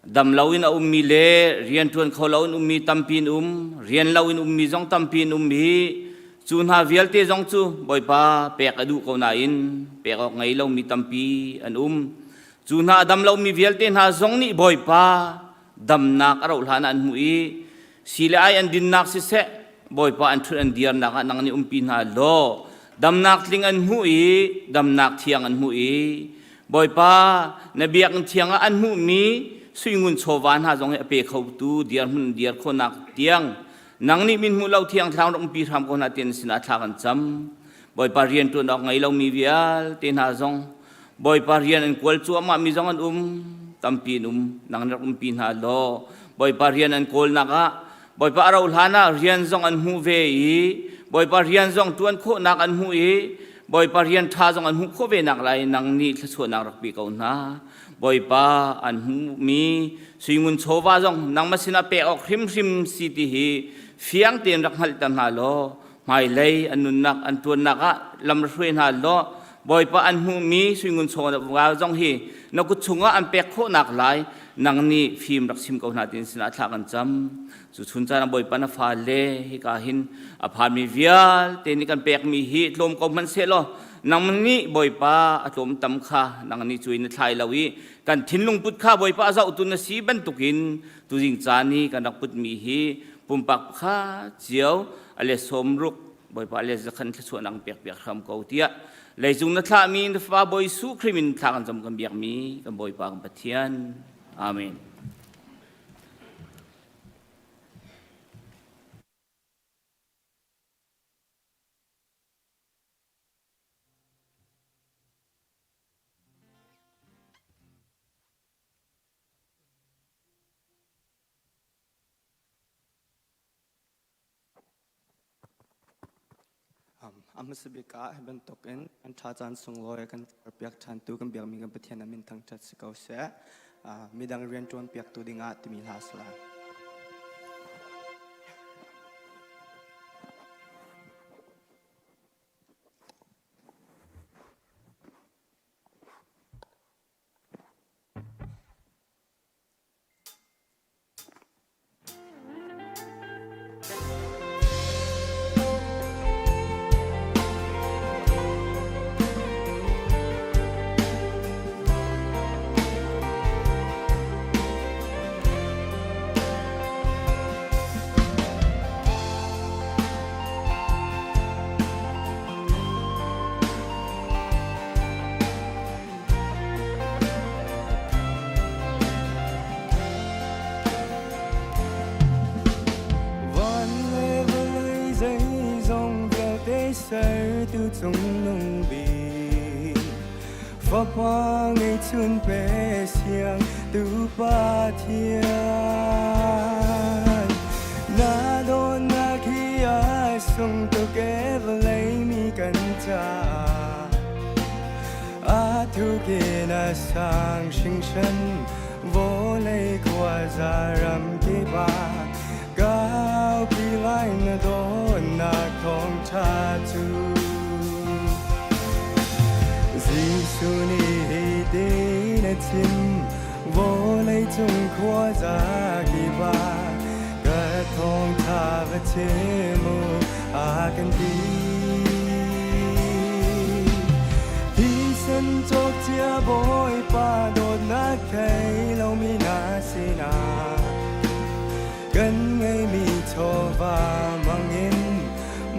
Speaker 5: dam loin a ummi le rianṭuan kho loin ummi tampi in um, rian loin ummi zong tampi in um hi cu hna vialte zong cu Bawipa pek a duh ko nain pek awk ngei lomi tampi an um. Cu hna a dam lomi vialte hna zong nih Bawipa damnak a rauh hlan ah an hmuh i si le ai an dinnak siseh Bawipa an ṭhut an dirnak ah nang nih umpi hna law damnak tling an hmuh i damnak thiang an hmuh i Bawipa na biakinn thiang ah an hmuhmi suingun chawva hna zong hi a pe khotu dirhmun dir khawhnak tiang nang nih min hmuh lo thiang thlang rak umpi hram ko hna tian sinah thla kan cam Bawipa rian ṭuan awk ngei lomi vialte hna zong Bawipa rian an kual cuahmah mi zong an um tampi an um nang rak umpi hna law Bawipa rian an kawlnak ah Bawipa a rauh hlan ah rian zong an hmuh ve i Bawipa rian zong ṭuan khawhnak an hmuh i Bawipa rian ṭha zong an hmuh khawh ve nak lai nang nih thluachuahnak rak pe ko hna Bawipa an hmuhmi suingun chawva zong nangmah sinah pek awk hrimhrim si ti hi fiang tein rak hngalhter hna law hmailei an nunnak an ṭuannak ah lam ra hruai hna law Bawipa an hmuhmi suingun chawva zong hi na kut chungah an pek khawhnak lai nang nih fim rak chim ko hna tin sinah thla kan cam cu chun caan ah Bawipa na fale hika hin a phanmi vialte nih kan pekmi hi tlawm ko hmanh seh law nang nih Bawipa a tlawm tam kha nang nih cui na thlai lo i kan thinlung put kha Bawipa a zohtu na si bantukin tuzing caan i kan rak putmi hi pumpak kha cio a le sawmruk Bawipa le zakhan thluachuahnak pek piak hram ko tiah leicung na thlahmi na Fapa Bawi Jesuh Khrih min thla kan cam kan biakmi kan Bawipa kan Pathian. Amen.
Speaker 6: A hmasa bik ah hi bantukin an ṭha caan sunglawi kan piak ṭhantu kan biakmi kan Pathian a min thangṭhat si ko seh. Midang rian ṭuan piaktu dingah timi hla a si lai. Van le vawlei zeizong vialte sertu cungnung bik Fapa ngeihchun pe siang tu Pathian Na dawtnak hi a sung tuk e vawlei mi kan caah A thukin a sang hringhran vawlei khuaza ram kip ah kaupi lai na dawtnak thawngṭha cu. Jesuh nih hitin a chim vawlei cung khuaza kip ah ka thawngṭha va chim u a kan ti. Thisen cawkcia Bawipa dawtnak thei lomi na sinah kan ngeimi chawva mangin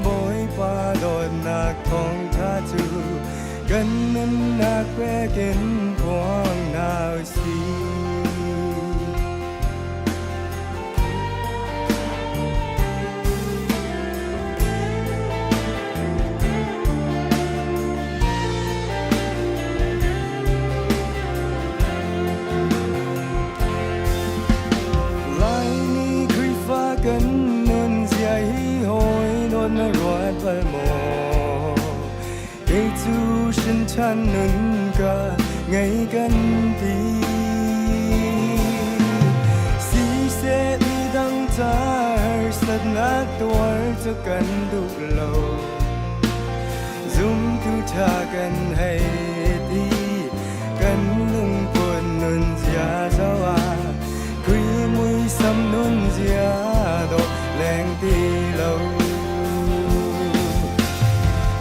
Speaker 6: Bawipa dawtnak thawngṭha cu kan nunnak pekin phuang hna usih. Na ruat bal maw? Kei cu hrinṭhan nun ka ngei kan ti. Siseh midang ca harsatnak tuar cu kan duh lo. Zumtu ṭha kan hei ti, kan lungput nun zia zoh ah Khrih muisam nun zia dawh leng ti lo.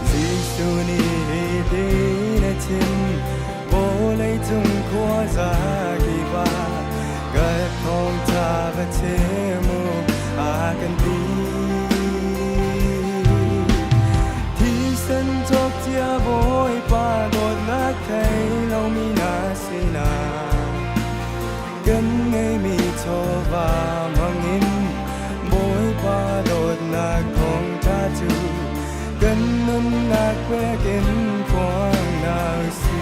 Speaker 6: Jesuh nih hitin a chim, vawlei cung khuaza kip ah ka thawngṭha va chim u a kan ti. Thisen cawkcia Bawipa dawtnak thei lomi na sinah kan ngeimi chawva hmangin Bawipa dawtnak thawngṭha cu kan nunnak pekin phuang hna usih.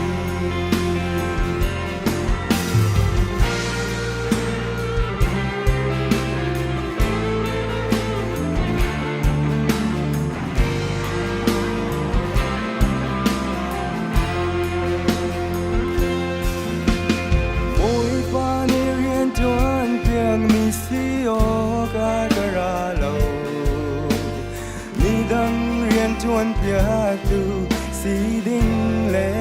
Speaker 6: Bawipa nih rianṭuan piakmi si awkah ka ra lo. Midang rianṭuan piaktu si ding le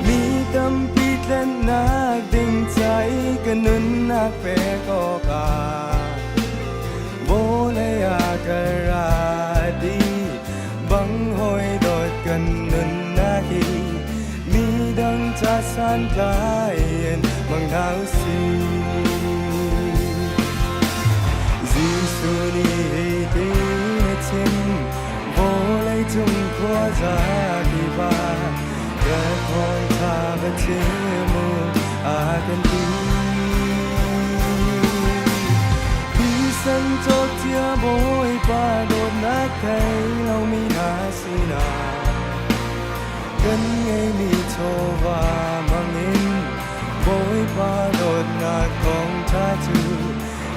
Speaker 6: mi tampi tlennak ding ca i ka nunnak pek awkah vawlei ah ka ra ti bang hawi dawt kan nunnak hi midang ca santlai in mang hna usih. Jesuh nih hitin a chim, vawlei cung khuaza kip ah ka thawngṭha va chim u a kan ti. Thisen cawkcia Bawipa dawtnak thei lomi hna sinah kan ngeimi chawva hmangin Bawipa dawtnak thawngṭha cu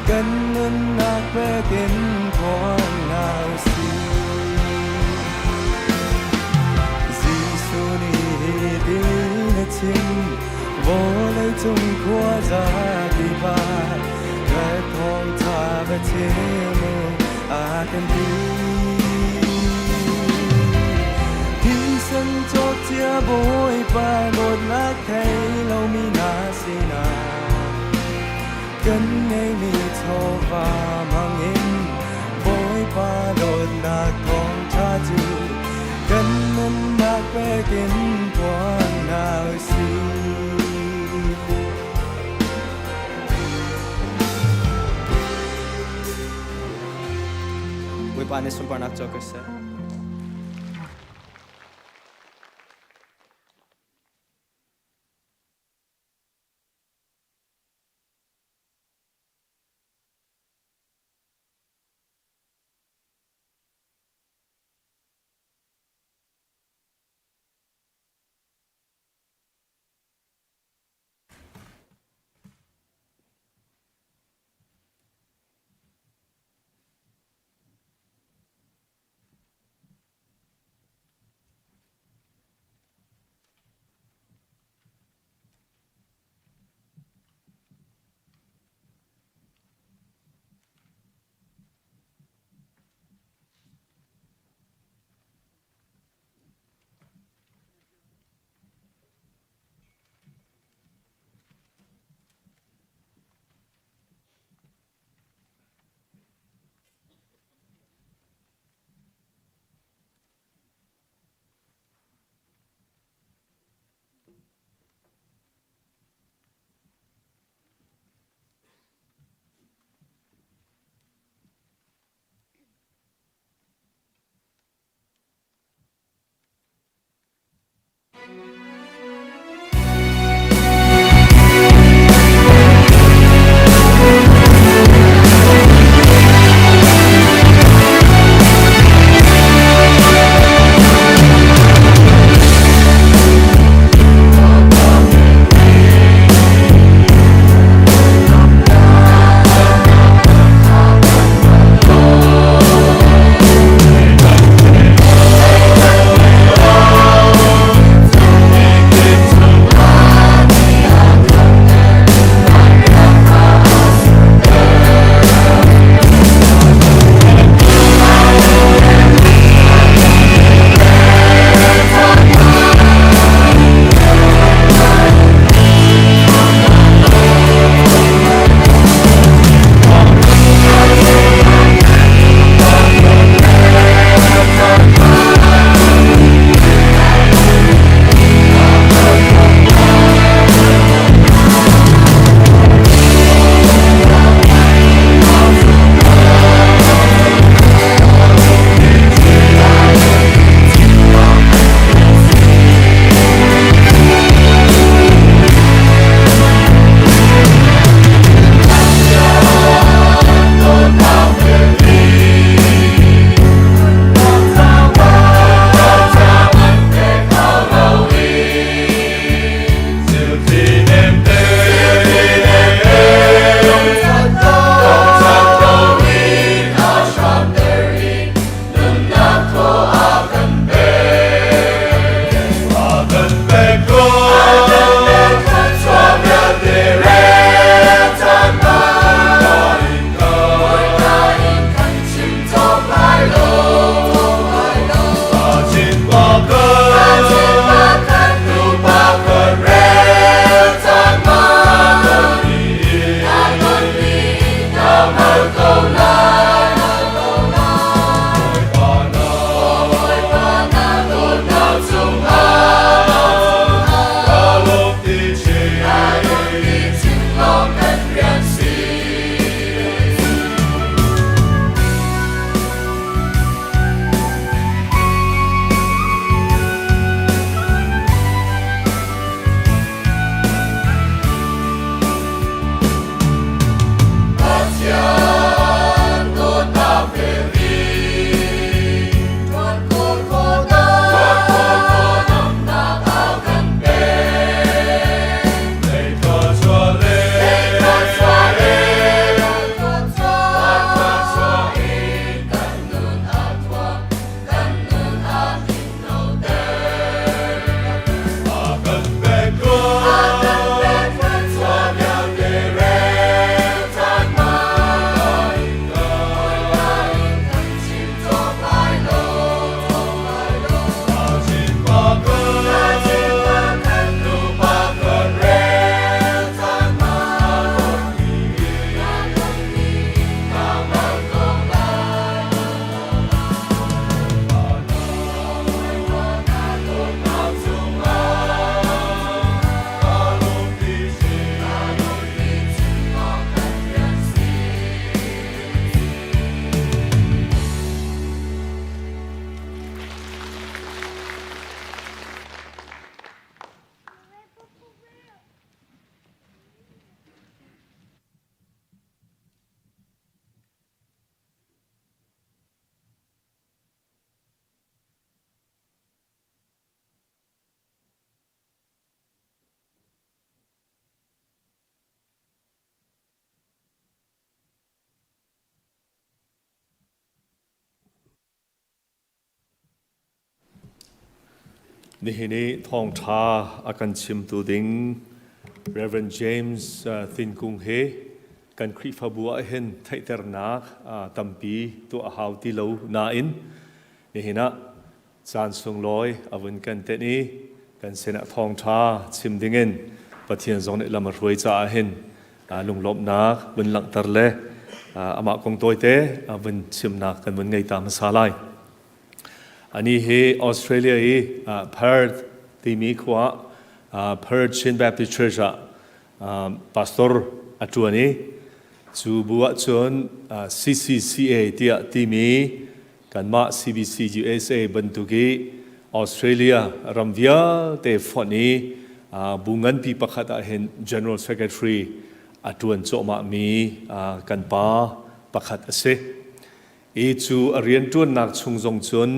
Speaker 6: kan nunnak pekin phuang hna usih. Jesuh nih hitin a chim, vawlei cung khuaza kip ah ka thawngṭha va chim u a kan ti. Thisen cawkcia Bawipa dawtnak thei lomi hna sinah kan ngeimi chawva hmangin Bawipa dawtnak thawngṭha cu kan nunnak pekin phuang hna usih. Bawipa nih sunparnak co ko seh.
Speaker 4: Nihin i thawngṭha a kan chimtu ding Reverend James Tin Kung he kan Khrihfabu ah hin theihternak tampi tuah a hau ti lo nain nihin ah caan sunglawi a vun kan tenh i kan sinah thawngṭha chim dingin Pathian zong nih lam a hruai caah hin lunglawmhnak vun langhter le amah kong tawite vun chimnak kan vun ngei ta hmasa lai. Ani hi Australia i Perth timi khua Perth Chin Baptist Church ah pastor a ṭuan i cu bu ahcun CCCA tiah timi Kanmah CBC USA bantuk i Australia ram vialte fonh i bu nganpi pakhat ah hin General Secretary a ṭuan cuahmahmi kan pa pakhat a si. I cu a rianṭuannak chung zong cun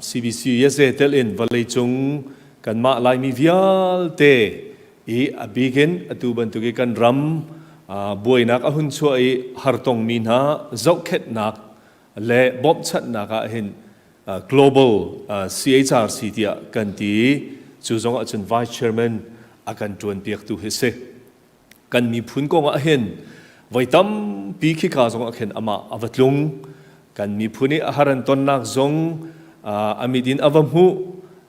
Speaker 4: CBC USA tel in vawleicung kanmah Laimi vialte i a bik in atu bantuk i kan ram buainak a hun chuah i hartongmi hna zohkhenhnak le bawmhchanhnak ah hin global CHRC tiah kan ti cu zong ahcun vice chairman a kan ṭuanpiaktu hi si. Kan miphun kong ah hin voi tampi khika zong ah khin amah a va tlung. Kan miphun i a har an tonnak zong a mit in a va hmuh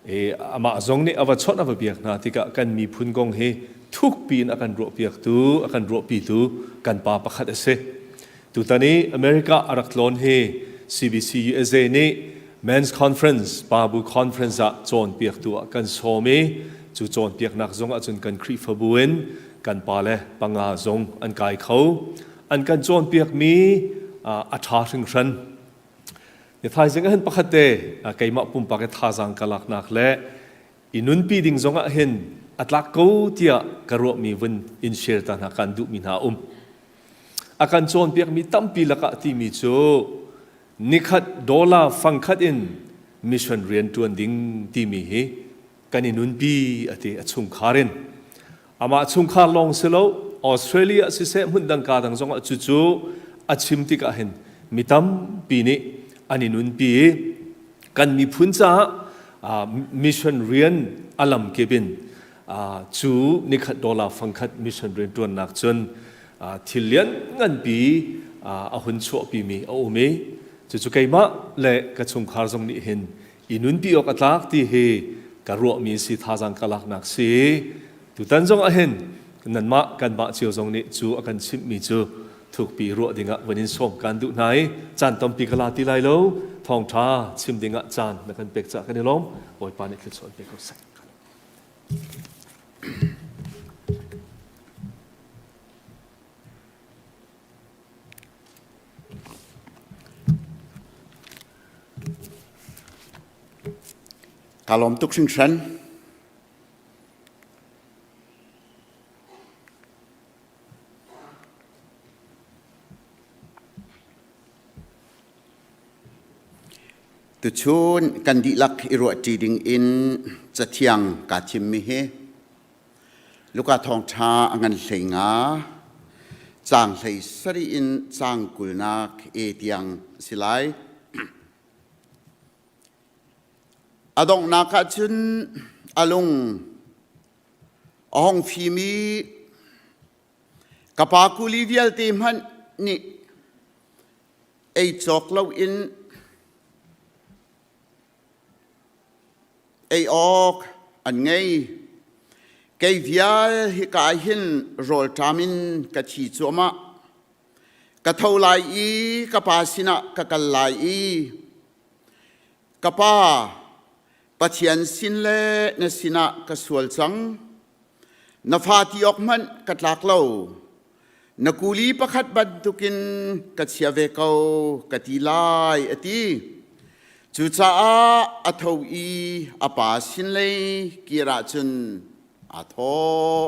Speaker 4: i amah zong nih a va chawnh a va biak hna tikah kan miphun kong hi thukpi in a kan ruahpiaktu a kan ruahpitu kan pa pakhat a si. Tutan i America a rak tlawn hi CBC USA nih Men's Conference, Pabu Conference ah cawnpiaktu ah kan sawm i cu cawnpiaknak zong ahcun kan Khrihfabu in kan pale panga zong an kai kho. An kan cawnpiakmi a ṭha hringhran. Ni thaizing ahhin pakhat te keimah pumpak i thazaang ka laknak le i nunpi ding zong ah hin a tlak ko tiah ka ruahmi vun in share ta hna kan duhmi hna a um. A kan cawnpiakmi tampi lakah timi cu nikhat dollar fangkhat in mission rian ṭuan ding timi hi kan i nunpi a ti a chungkhar in. Amah chungkhar lawng si lo Australia siseh hmun dang ka dang zongah cucu a chim tikah hin mi tampi nih an i nunpi i kan miphun caah mission rian a lamkip in cu nikhat dollar fangkhat mission rian ṭuannak cun thil lian nganpi a hun chuahpimi a um i cucu keimah le ka chungkhar zong nih hin i nunpi awk a tlak ti hi ka ruahmi si thazaang ka laknak si tutan zong ah hin nanmah kanmah cio zong nih cu a kan chimhmi cu Thukpi ruah dingah van in sawm kan duh hna i caan tampi ka la ti lai lo. Thawngṭha chim dingah caan na kan pek caah kan i lawm. Bawipa nih thluachuah in pe ko seh.
Speaker 7: Ka lawm tuk hringhran. Tuchun kan dihlak i ruahṭi ding in cathiang kaa thimmi hi Luka thawngṭha a ngan hlei nga, caang hlei sarih in caang kulnak e tiang a si lai. A donghnak ah cun a lung a hung fim i ka pa kuli vialte hmanh nih ei cawk loin ei awk an ngei. Kei vial hika hin rawlṭam in ka thi cuahmah. Ka tho lai i ka pa sinah ka kal lai i ka pa Pathian sin le na sinah ka sual cang. Na fa ti awk hmanh ka tlak lo. Na kuli pakhat bantukin ka chia ve ko ka ti lai a ti. Cucaah a tho i a pa sin lei kir ahcun aa thawh.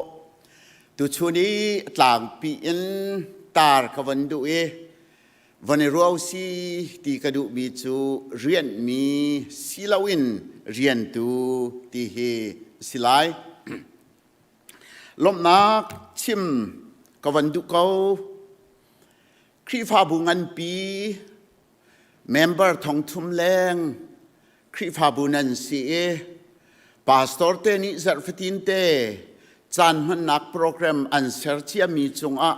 Speaker 7: Tuchun i tlangpi in tar ka von duh i von i ruau si ti ka duhmi cu rianhmi si loin riantu ti hi a si lai. Lawmhnak chim ka von duh ko. Khrihfabu nganpi member thongthum leng Khrihfabu nan si i pastor te nih zarh fatin te caan hmannak program an ser ciami cungah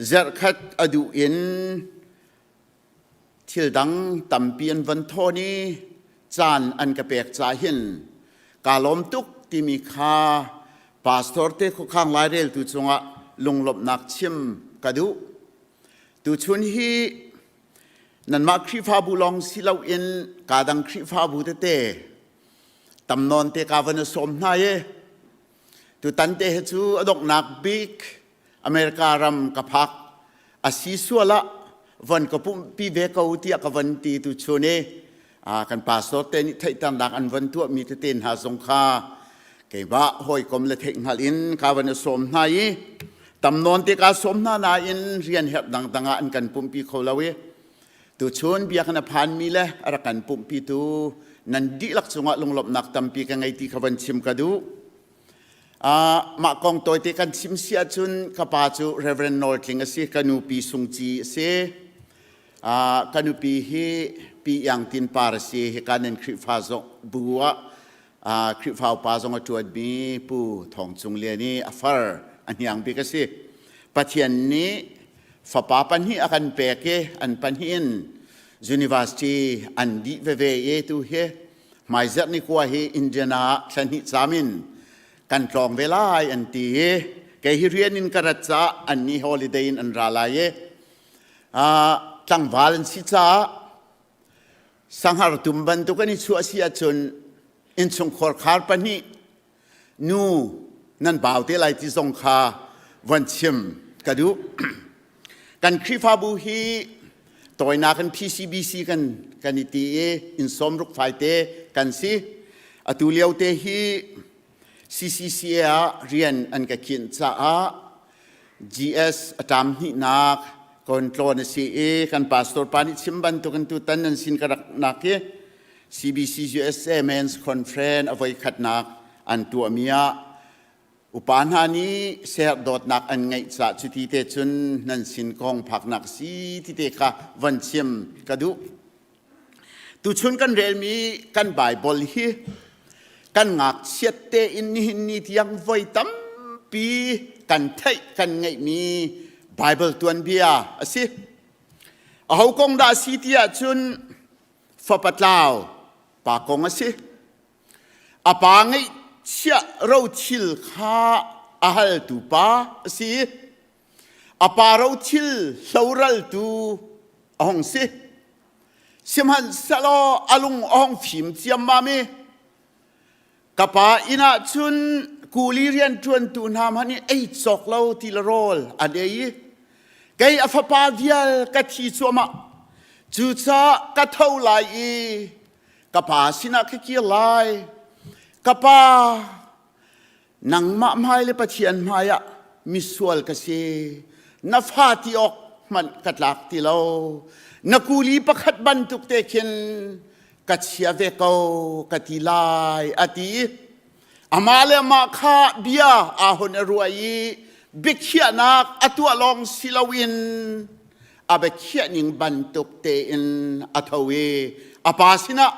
Speaker 7: zarhkhat a duh in thil dang tampi an von thawn i caan an ka pek ca hin kaa lawm tuk timi kha pastor te khuakhang laireltu cungah lunglawmhnak chim ka duh. Tuchun hi nanmah Khrihfabu lawng si loin kaa dang Khrihfabu tete tam nawn te ka van i sawm hna i tutan te hi cu a donghnak bik America ram ka phak a si sual ah von ka pumhpi ve ko tiah ka von ti tu chun i kan pastor te nih theihternak an von tuahmi tete hna zong kha keimah hawikom le theihhngalh in ka van i sawm hna i tam nawn te ka sawm hna nain rian herh dangdang ah an kan pumhpi kho lo i tuchun biakinn a phanmi le a rak kan pumhpitu nan dihlak cungah lunglawmhnak tampi ka ngei ti kha van chim ka duh. Mah kong tawite kan chim si ahcun ka pa cu Reverend Nawl Tling a si, ka nu Pi Sung Ci a si. Ka nupi hi Pi Iang Tin Par a si. Hika nan Khrihfa zong bu ah Khrihfa upa zong a ṭuanmi Pu Thawng Cung Lian i a far a hniang bik a si. Pathian nih fapa pahnih a kan pek i an pahnih in university an dih veve i tu hi hmaizarh ni kua hi Indiana ah thla hnih caam in kan tlawng ve lai an ti i kei hi rian in ka rat caah an nih holiday in an ra lai i tlangval an si caah sanghar tum bantuk an i chuah si ahcun innchungkhar khar pahnih nu nan bau te lai ti zong kha von chim ka duh. Kan Khrihfabu hi tawinak in PCBC kan kan i ti i inn sawmruk faite kan si. Atu lio te hi CCCA ah rian an ka khinh caah GS a ṭam hnihnak kon tlawn a si i kan pastor pa nih chim bantukin tutan nan sin ka rak nak hi CBC USA Men's Conference a voikhatnak an tuahmi ah upa hna nih ser dawtnak an ngeih caah cuti te cun nan sin kong phaknak si ti te kha von chim ka duh. Tuchun kan relmi kan Baibal hi kan ngakchiat tein nihin ni tiang voi tampi kan theih kan ngeihmi Baibal tuanbia a si. Aho kong dah a si ti ahcun fapa tlau pa kong a si. A pa ngeihchiah rothil kha a haltu pa a si. A pa rothil hloraltu a hung si. Sihmanhsehlaw a lung a hung fim ciammam i ka pa inn ah cun kuli rianṭuantu hna hmanh nih ei cawk lo ti le rawl an ei i kei a fapa vial ka thi cuahmah. Cucaah ka tho lai i ka pa sinah ka kir lai. Ka pa, nangmah hmai le Pathian hmai ah misual ka si. Na fa ti awk hmanh ka tlak ti lo. Na kuli pakhat bantuk te khin ka chia ve ko ka ti lai a ti. Amah le amah kha bia aa hun a ruah i biakhiahnak a tuah lawng si loin a biakhiah ning bantuk tein a tho i a pa sinah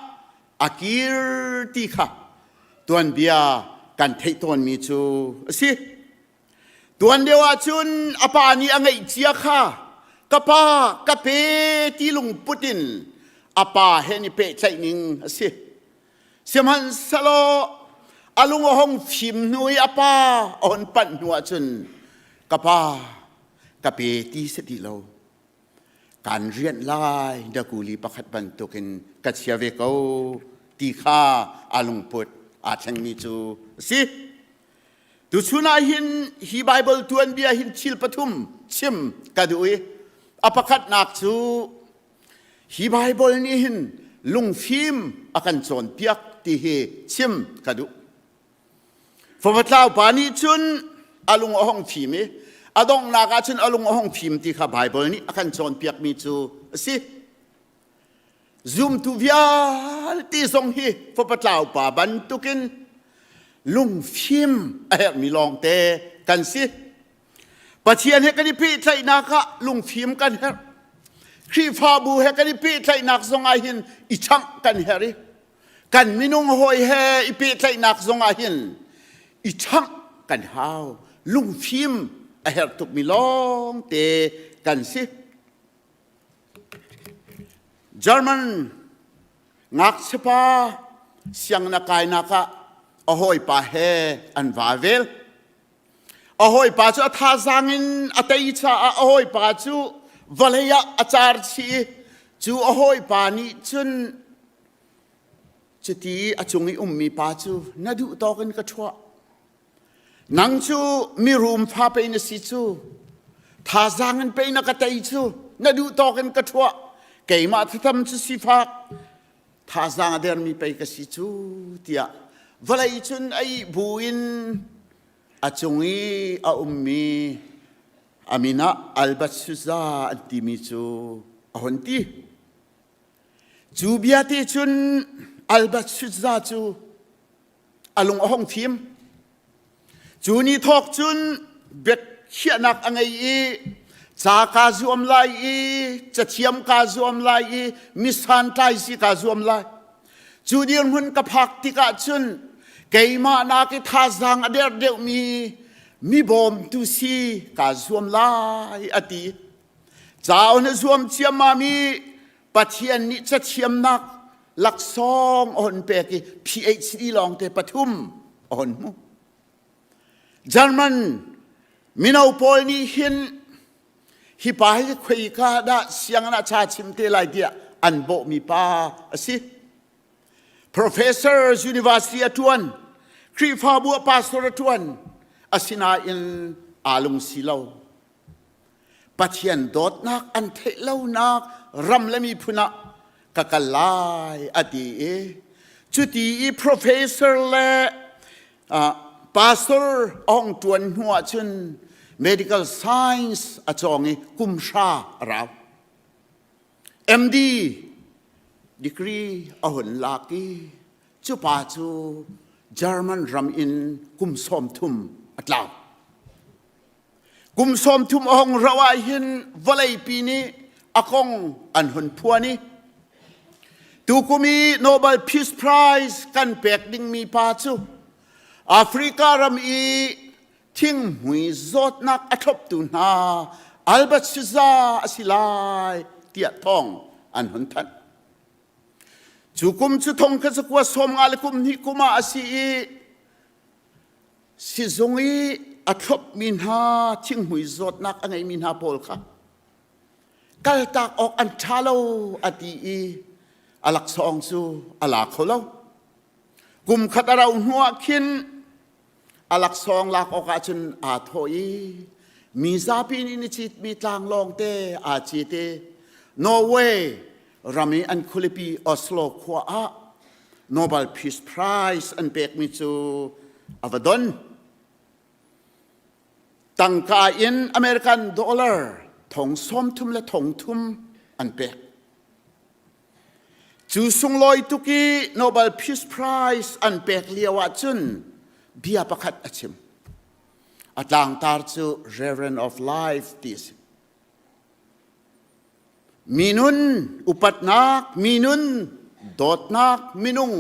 Speaker 7: a kir ti kha tuanbia kan theih tawnmi cu a si. Tuan lio ahcun a pa nih a ngeih cia kha ka pa ka pe ti lungput in a pa he an i pehtlaih ning a si. Sihmanhsehlaw a lung a hung fim hnu i a pa a hun panh hnu ahcun ka pa ka pe ti si ti lo. Kan rianh lai na kuli pakhat bantukin ka chia ve ko ti kha a lungput aa thlengmi cu a si. Tuchun ah hin hi Baibal tuanbia hin thil pathum chim ka duh i a pakhatnak cu hi Baibal nih hin lungfim a kan cawnpiak ti hi chim ka duh. Favatlau pa nih cun a lung a hong fim i a donghnak ah cun a lung a hong fim ti kha Baibal nih a kan cawnpiakmi cu a si. Zumtu vialte zong hi fapatlau pa bantukin lungfim a herhmi lawngte kan si. Pathian he kan i pehtlaihnak ah lungfim kan herh. Khrihfabu he kan i pehtlaihnak zong ah hin i changh kan herh i kan minung hawi he i pehtlaihnak zong ah hin i changh kan hau. Lungfim a herh tukmi lawngte kan si. German ngakchiapa sianginn a kainak ah a hawipa he an va vel. A hawipa cu a thazaang in a tei caah a hawipa cu vawlei ah a car chih i cu a hawipa nih cun cuti a cung i ummi pa cu na duh tawk in ka ṭhuah. Nang cu mirum fa pei na si cu. Thazaang in pei na ka tei cu. Na duh tawk in ka ṭhuah. Keimah thatam cu sifak. Thazaang a dermi pei ka si cu tiah vawlei cun a ih bu in a cung i a ummi a min ah Albert Suza an timi cu a hon ti. Cu bia te cun Albert Suza cu a lung a hong fim. Cu ni thawk cun biakhiahnak a ngei i ca kaa zuam lai i cathiam kaa zuam lai i mi santlai si kaa zuam lai. Cu dirhmun ka phak tikah cun keimah nak i thazaang a der deuhmi mi bawmtu si kaa zuam lai a ti. Ca na zuam ciammam i Pathian nih cathiamnak laksawng a hon pek i PhD lawngte pathum a hon hmu. German mino pawl nih hin hi pa hi khoika dah sianginn ah cha chim te lai tiah an bawhmi pa a si. Professor university a ṭuan, Khrihfabu ah pastor a ṭuan, asinain aa lungsi lo. Pathian dawtnak an theih lonak ram le miphun ah ka kal lai a ti i cuti i professor le uh, pastor a hong ṭuan hnu ahcun medical science a cawng i kum hra a rau. MD degree a hun lak i cu pa cu German ram in kum 30 a tlau. Kum 30 a hong rauh ah hin vawleipi nih a kong an hun phuan i tukum i Nobel Peace Prize kan pek dingmi pa cu Africa ram i thinghmui zawtnak a thloptu hna Albert Siza a si lai tiah thawng an hun thanh. Cu kum cu thong kha zakua sawm nga le kum hnih kum ah a si i Sizung i a thlopmi hna thinghmui zawtnak a ngeimi hna pawl kha kaltak awk an ṭha lo a ti i a laksawng cu a la kho lo. Kum khat a rauh hnuah khin a laksawng lak awkah cun aa thawh i mi zapi nih ni citmi tlanglawng te aa cit i Norway ram i an khualipi Oslo khua ah Nobel Peace Prize an pekmi cu a va don. Tangka in American dollar thong sawm thum le thong thum an pek. Cu sunglawi tuk i Nobel Peace Prize an pek lio ahcun bia pakhat a chim. A tlangtar cu Reverend of Life ti a si. Minun upatnak, minun dawtnak, minung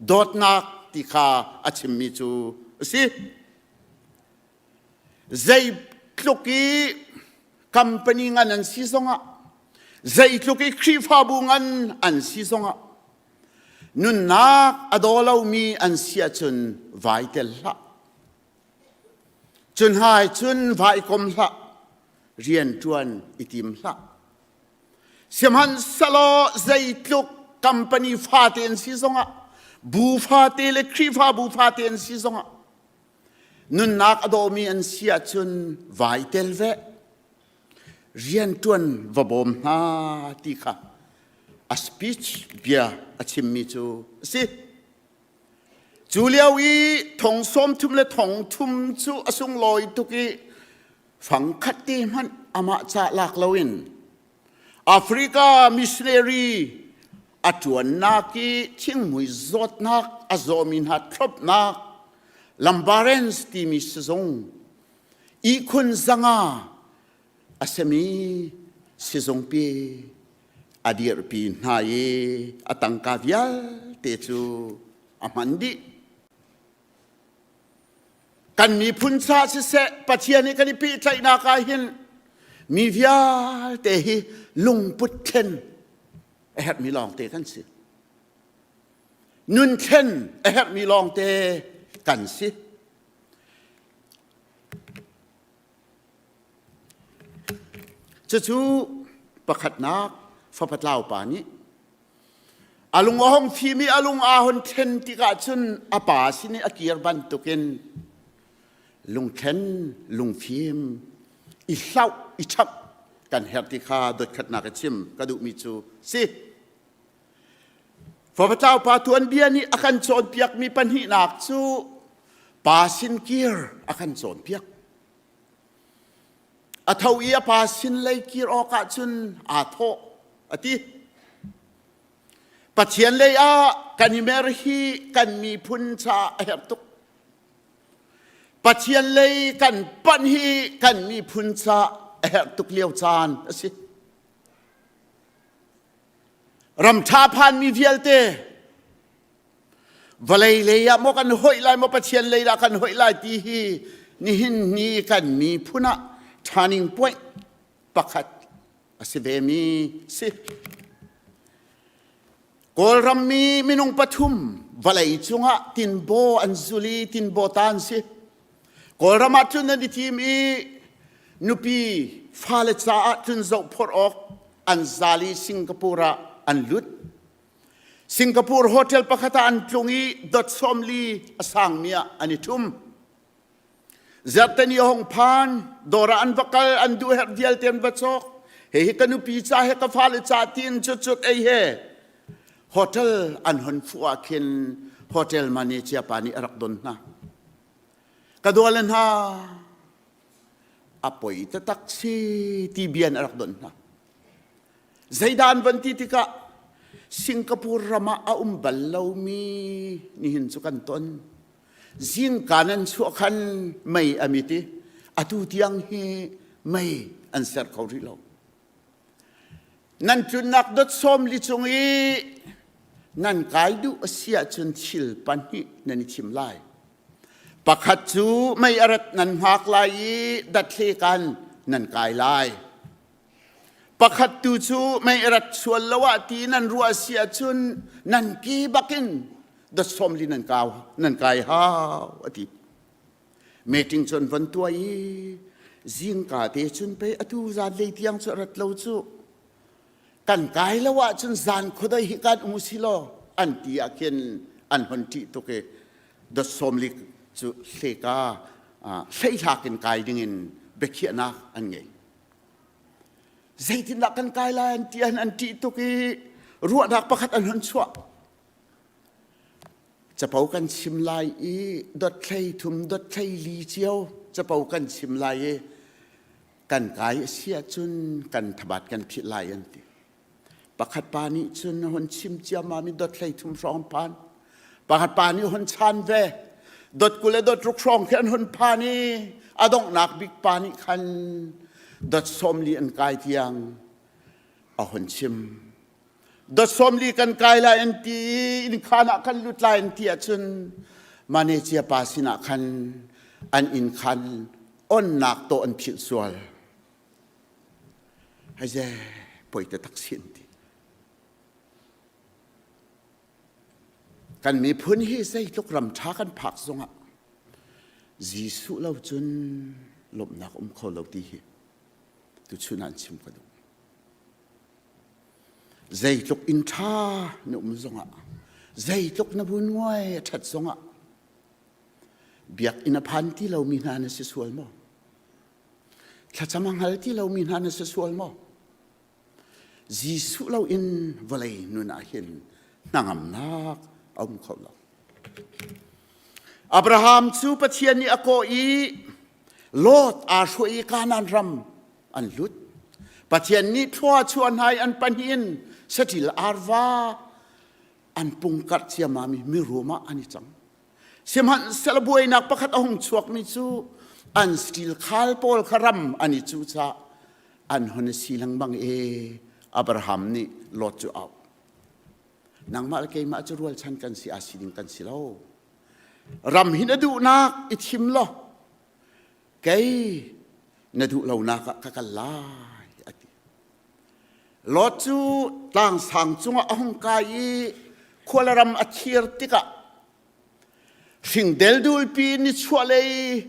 Speaker 7: dawtnak ti kha a chimmi cu a si. Zeitluk i company ngan an si zongah, zeitluk i Khrihfabu ngan an si zongah, nunnak a daw lomi an si ahcun vai tel hlah. Cun hai cun vai kom hlah, rian ṭuan i tim hlah. Sihmanhsehlaw zeitluk company fate an si zongah, bu fate le Khrihfabu fate an si zongah, Nunnak a dawmi an si ahcun vai tel ve. Rianṭuan va bawm hna ti kha a speech bia a chimmi cu a si. Cu lio i thong sawm thum le thong thum cu a sunglawi tuk i fangkhat te hmanh amah ca lak loin Africa missionary a ṭuannak i thingmui zawtnak a zawmi hna thlopnak Lambarens timi sizung ihkhun zanga a simi sizungpi a dirhpi hna i a tangka vialte cu a hman dih. Kan miphun ca siseh Pathian i kan i pehtlaihnak ah hin mi vialte hi lungput thlen a herhmi lawngte kan si. Nun thlen a herhmi lawngte kan si. Cucu pakhatnak fapatlau pa nih A lung a hung fim i a lung aa hun thlen tikah cun a pa sin i a kir bantukin lungthlen lungfim i hlauh i chap kan herh ti kha dotkhatnak i chim ka duhmi cu si. Favatlau pa tuanbia nih a kan cawnpiakmi pahnihnak cu pa sin kir a kan cawnpiak. A tho i a pa sin lei kir awkah cun aa thawh a ti. Pathian lei ah kan i mer hi kan miphun caah a herh tuk. Pathian lei kan panh hi kan miphun caah a herh tuk lio caan a si. Ram ṭha phanmi vialte Vawlei lei ah maw kan hoih lai maw Pathian lei dah kan hoih lai ti hi nihin ni kan miphun ah turning point pakhat a si ve mi si. Kawlram mi minung pathum vawlei cungah tinbaw an zul i tinbaw ta an si. Kawlram ah cun an i thim i nupi fale caah cun zohphorh awk an zal i Singapore ah an lut. Singapore hotel pakhat ah an tlung i dot sawmli a sangmi ah an i ṭhum. Zarhteni a hung phan, dawr ah an va kal, an duh herh vialte an va cawk. Hihi ka nupi ca he ka fale ca tiin cutcut ei he hotel an hon fuh ah khin hotel manager pa nih a rak don hna. Ka dawle hna, a poi taktak si ti bian a rak don hna. Zeidah an van ti tikah Singapore ram ah a um bal lomi nihin cu kan ton. Zingka nan chuah khan mei a mit i atu tiang hi mei an ser kho rih lo. Nan tlunnak dot sawm li cung i nan kai duh a si ahcun thil pahnih nan i thim lai. Pakhat cu mei a rat nan hngak lai i dathle kan nan kai lai. Pakhat tu cu mei rat sual lo ah ti nan ruah si ahcun nan ki bakin dot sawmli nan kau nan kai hau a ti. Meeting cu an von tuah i zingka te cun pei atu zan lei tiang cu a rat lo cu. Kan kai lo ahcun zan khuadei hi kan um si law an ti ah khin an hon ṭih tuk i dot sawmli cu hleka hleihlak in kai dingin biakhiahnak an ngei. Zeitindah kan kai lai an ti an an ṭih tuk i ruahnak pakhat an hon chuah. Capo kan chim lai i dot thlei thum dot thlei li cio capo kan chim lai i kan kai a si ahcun kan thabat kan philh lai an ti. Pakhat pa nih cun a hun chim ciammam i dot hlei thum hrawng phan. Pakhat pa nih hun chan ve. Dot 20 le dot 60 hrawng khi an hun phan i a donghnak bik pa nih khan dot 40 an kai tiang a hun chim. Dot 40 kan kai lai an ti i innkhan ah kan lut lai an ti ahcun manager pa sinah khan an innkhan onnak tawh an philh sual. Haize poi te tak si an ti. Kan miphun hi zeitluk ram ṭha kan phak zongah Jesuh lo cun lawmhnak um kho lo ti hi tuchun ah an chim ka duh. Zeitluk inn ṭha na um zongah zeitluk na vun nguai a ṭhat zongah biakinn a phan ti lomi hna na si sual maw? Thlacam a hngal ti lomi hna na si sual maw? Jesuh loin vawlei nun ah hin hnangamnak a um kho lo. Abraham cu Pathian nih a kawh i Lot aa hruai i Kanaan ram an lut. Pathian nih thlua chuah hna i an pahnih in saṭil arva an pungkarh ciammam i mirum ah an i cang. Sihmanhsehlaw buainak pakhat a hung chuakmi cu an stil khal pawl kha ram an i cuh caah an hun i si lengmang i Abraham nih Lot cu auh. Nangmah le keimah cu rualchan kan si aa si ding kan si lo. Ram hi na duhnak i thim law kei na duh lonak ah ka kal lai a ti. Lot cu tlangsang cungah a hung kai i khualaram a thir tikah Hringdel dulpi nichuahlei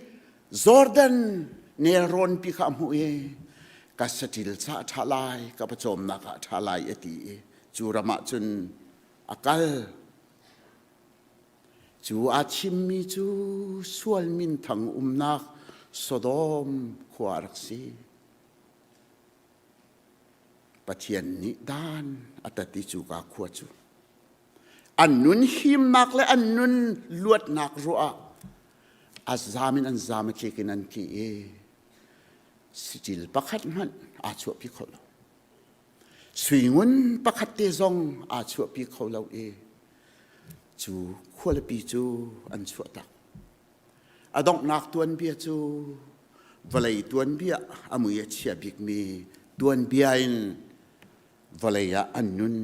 Speaker 7: Jordan nelrawnpi kha a hmuh i ka saṭil ca a ṭha lai, ka pawcawmnak ah a ṭha lai a ti i cu ram ah cun a kal. Cu aa thimmi cu sual minthang umnak Sodom khua a rak si. Pathian nih dan a tat i cuka khua cu an nun himnak le an nun luatnak ruah ah a zam in an zam a tlik in an tli i sitil pakhat hmanh aa chuahpi kho lo suingun pakhat te zong aa chuahpi kho lo i cu khualipi cu an chuahtak a donghnak tuanbia cu vawlei tuanbia a mui a chia bikmi tuanbia in vawlei ah an nun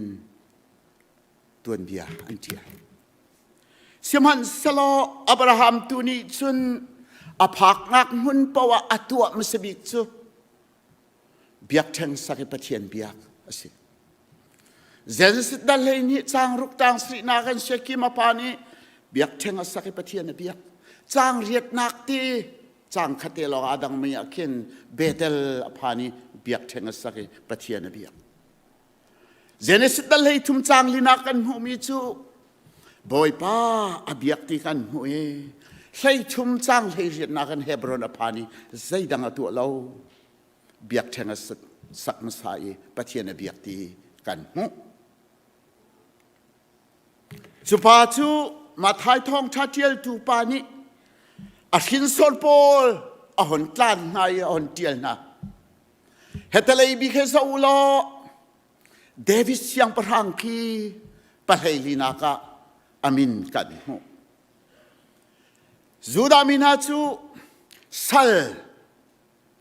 Speaker 7: tuanbia an ṭial. Sihmanhsehlaw Abraham tu nih cun a phaknak hmun paoh ah a tuah hmasa bik cu biakṭheng sak i Pathian biak a si. Genesis dal 12 caang ruk tang sarihnak in Shekim a pa nih biakṭheng a sak i Pathian a biak. Caang riatnak ti caang khate lawng a dangmi ah khin Bethel a phan i biakṭheng a sak i Pathian a biak. Genesis dal 13 caang linak kan hmuhmi cu Bawipa a biak ti kan hmuh i 13 caang 18nak in Hebron a phan i zeidang a tuah lo biakṭheng a sak hmasa i Pathian a biak ti kan hmuh. Cu pa cu Matthai thawngṭha ṭialtu pa nih a hrinsor pawl a hon tlan hna i a hon ṭial hna. Hetalei bik he zoh u law David siangpahrang khi pahlei linak ah a min kan hmuh. Judah mi hna cu sal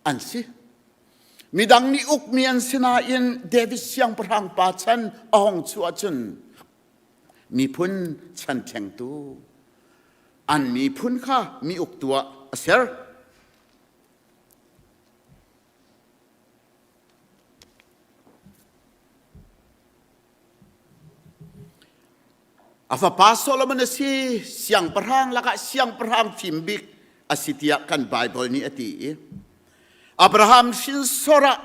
Speaker 7: an si. Midang nih ukmi an si nain David siangpahrang pa chan a hong chuah cun miphun chan thlengtu an miphun kha mi uktu ah a ser. A fapa Solomon a si, siangpahrang lakah siangpahrang fim bik a. a si tiah kan Baibal nih a ti i Abraham hrinsor ah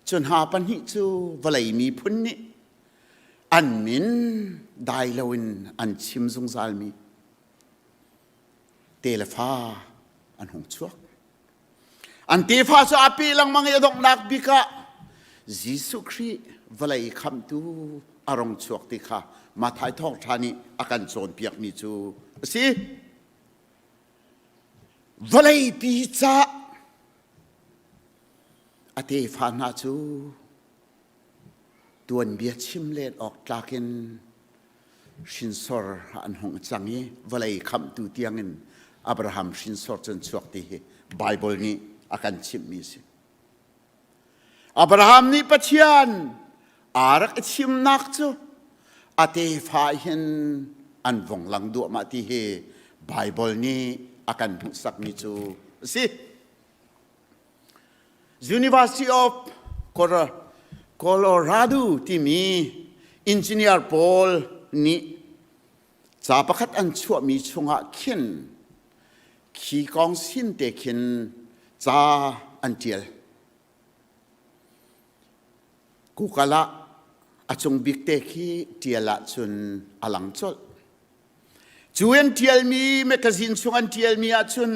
Speaker 7: cu hna pahnih cu vawlei miphun nih an min dai loin an chim zungzalmi te le fa an hung chuak. An tefa cu aa peh lengmang i a donghnak bik ah Jesuh Khrih vawlei khamhtu a rong chuak ti kha Matthai thawngṭha nih a kan cawnpiakmi cu a si. Vawleipi ca a tefa hna cu tuanbia chim len awk tlak in hrinsor an hung cang i vawlei khamhtu tiangin Abraham hrinsor cun chuak ti hi Baibal nih a kan chimhmi a si. Abraham nih Pathian aa rak i thimnak cu a tefa hin an vong lang duahmah ti hi Baibal nih a kan hmuhsakmi cu a si. University of Colorado timi engineer pawl nih ca pakhat an chuahmi chungah khin khi kong sin te khin ca an ṭial. Google ah a cung bik te khi ṭial ahcun a lang colh. Cu an ṭialmi magazine chung an ṭialmi ahcun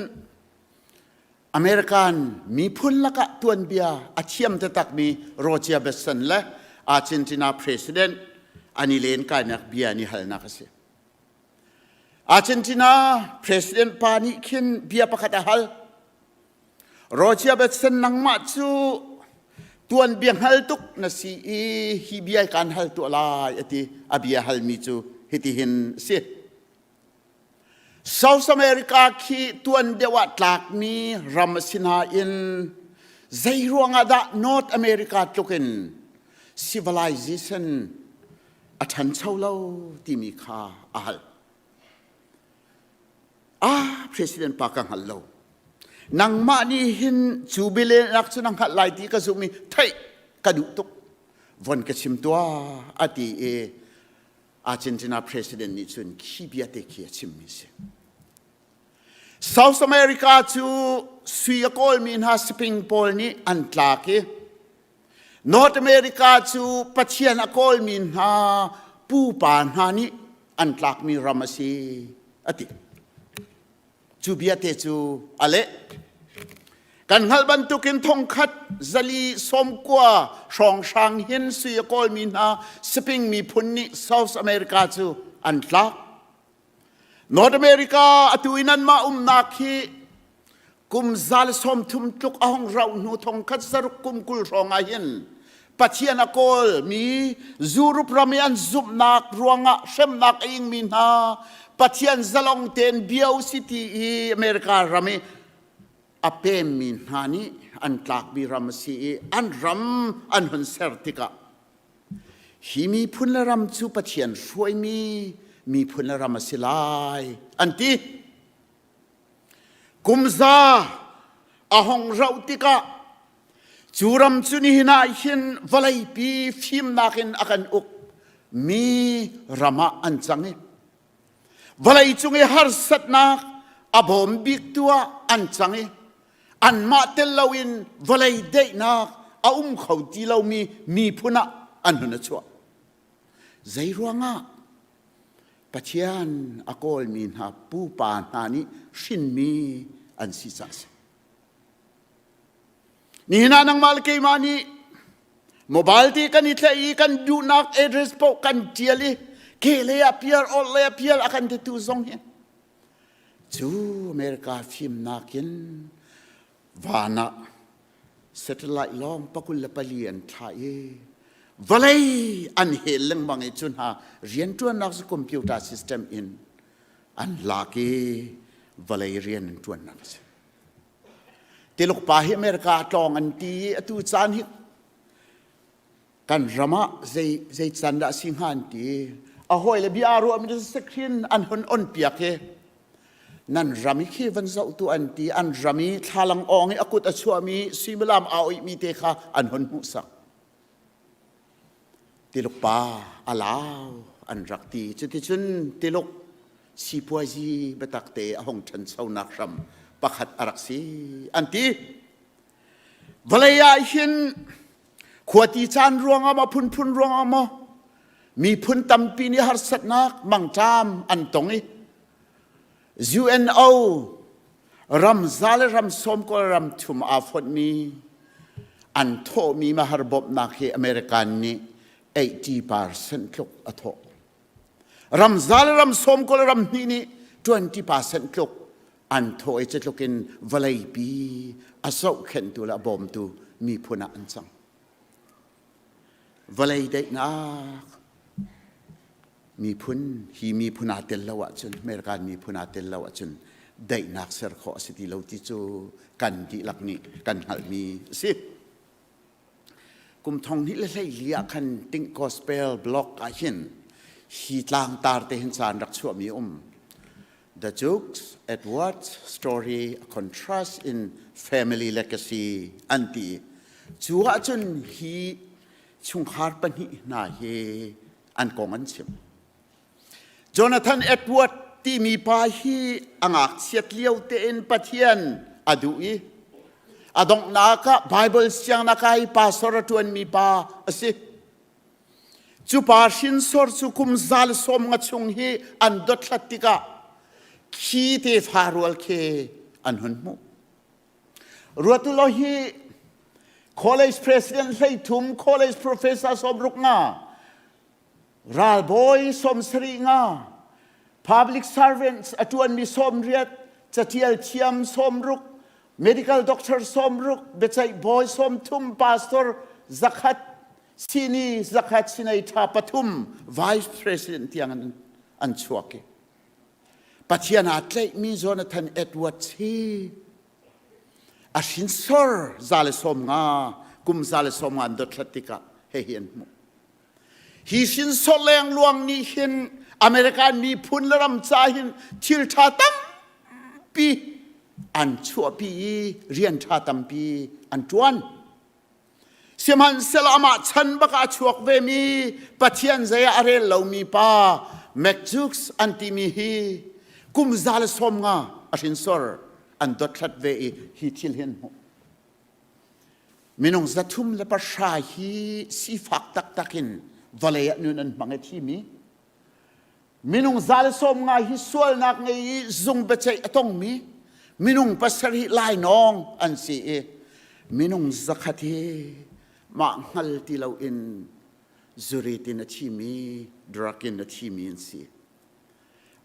Speaker 7: American miphun lakah tuanbia a thiam taktakmi Roger Besson le Argentina President an i lenkainak bia an i halnak a si. Argentina President pa nih khin bia pakhat a hal. Roger Besson nangmah cu tuanbia hngal tuk na si i hi bia kaan hal tuah lai a ti. A bia halmi cu hitihin a si. South America khi tuan deuh ah tlakmi ram a si nain zei ruangah dah North America tluk in civilization a ṭhancho lo timi kha a hal. Ah, President pa ka hngal lo. Nangmah nih hin cu bialehnak cu na hngalh lai ti ka zumh i theih ka duh tuk. Von ka chim tuah a ti i Argentina president nih cun khi bia te khi a chimmi si. South America cu sui a kawlmi hna Spain pawl nih an tlak i North America cu Pathian a kawlmi hna pupa hna nih an tlakmi ram a si a ti. Cu bia te cu a leh. Kan hngalh bantukin thongkhat zali sawmkua hrawnghrang hin sui a kawlmi hna Spain miphun nih South America cu an tlak. North America atu in anmah umnak hi kum zal 30 tluk a hong rauh hnu thongkhat saruk kum 20 hrawng ah hin Pathian a kawlmi Europe ram i an zumhnak ruangah hremnak a ingmi hna Pathian zalong tein bia u si ti i America ram i a pemmi hna nih an tlakmi ram a si i an ram an hun ser tikah hi miphun le ram cu Pathian hruaimi miphun le ram a si lai an ti. Kum za a hong rauh tikah cu ram cu nihin ah hin vawleipi fimnak in a kan uk mi ram ah an cang i vawlei cung i harsatnak a bawm biktu ah an cang i anmah tel loin vawlei daihnak a um kho ti lomi miphun ah an hun a chuah. Zei ruangah Pathian a kawlmi hna pupa hna nih hrinmi an si caah a si. Nihin ah nangmah le keimah nih mobile te kan i tlaih i kan duhnak address paoh kan ṭial i ke lei ah pial orh lei ah pial a kan titu zong hi cu America fimnak in van ah satellite lawng pakul le pali an thlah i vawlei an hel lengmang i cu hna rianṭuannak cu computer system in an lak i vawlei rian an ṭuannak a si. Tiluk pa hi America tlawng an ti i atu caan hi kan ram ah zei zei can dah si hnga an ti a hawi le bia ruah mi screen an hun on piak i nan ram i khi van zoh tu an ti an ram i thlalang awng i a kut a chuahmi suimilam aa oih mi te kha an hun hmuhsak Tiluk pa a lau an rak ti cuticun Tiluk sipuazi biatak te a hong ṭhanchonak hram. pakhat a rak si an ti. Vawlei ah hin khuati caan ruangah maw phunphun ruangah maw miphun tampi nih harsatnak mangṭam an tong i UNO ramza le ram sawmkawl ram thum aa fonhmi an thawhmi mahar bawmhnak hi American nih 80% tluk a thawh. Ramza le ram sawmkawl ram hnih nih 20% tluk an thawh i cutluk in vawleipi a zohkhenhtu le a bawmtu miphun ah an cang. Vawlei daihnak miphun hi miphun aa tel lo ahcun American miphun aa tel lo ahcun daihnak ser khawh a si ti lo ti cu kan dihlak nih kan hngalhmi a si. Kum thong hnih le 14 ah khan Ting Gospel blog ah hin hi tlangtar te hin caan rak chuahmi a um. The Jukes Edwards story a contrast in family legacy an ti. Cu ahcun hi chungkhar pahnih hna hi an kong an chim. Jonathan Edward timi pa hi a ngakchiat lio tein Pathian a duh i a donghnak ah Bible siangnak ah i pastor a ṭuanmi pa a si. Cu pa hrinsor cu kum zal sawm nga chung hi an dothlat tikah khi tefa rual khi an hun hmuh. Ruat u law hi college president 13, college professor 60 nga, ralbawi 70 nga, public servants a ṭuanmi 80, catial thiam 60, medical doctor 60, biaceih bawi 30, pastor zakhat, sini zakhat sinei ṭha pathum, vice president tiang an, an chuak i Pathian aa tlaihmi Jonathan Edwards hi a hrinsor za le 50 kum za le 50 an dothlat tikah hihi an hmuh. Hi hrinsor lengluang nih hin American miphun le ram ca hin thil ṭha tampi an chuahpi i rian ṭha tampi an ṭuan. Sihmanhsehlaw amah chan bak ah a chuak vemi Pathian zei ah a rel lomi pa Macjux an timi hi kum za le 50 a hrinsor an dothlat ve i hi thil hi an hmuh. Minung 310 hi sifak taktak in vawlei ah nun an hmang i thimi Minung 150 hi sualnak ngei i zung biaceih a tongmi minung pasarih lainawng an si i minung zakhat hi mah hngal ti loin zurit in a thimi drug in a thimi an si.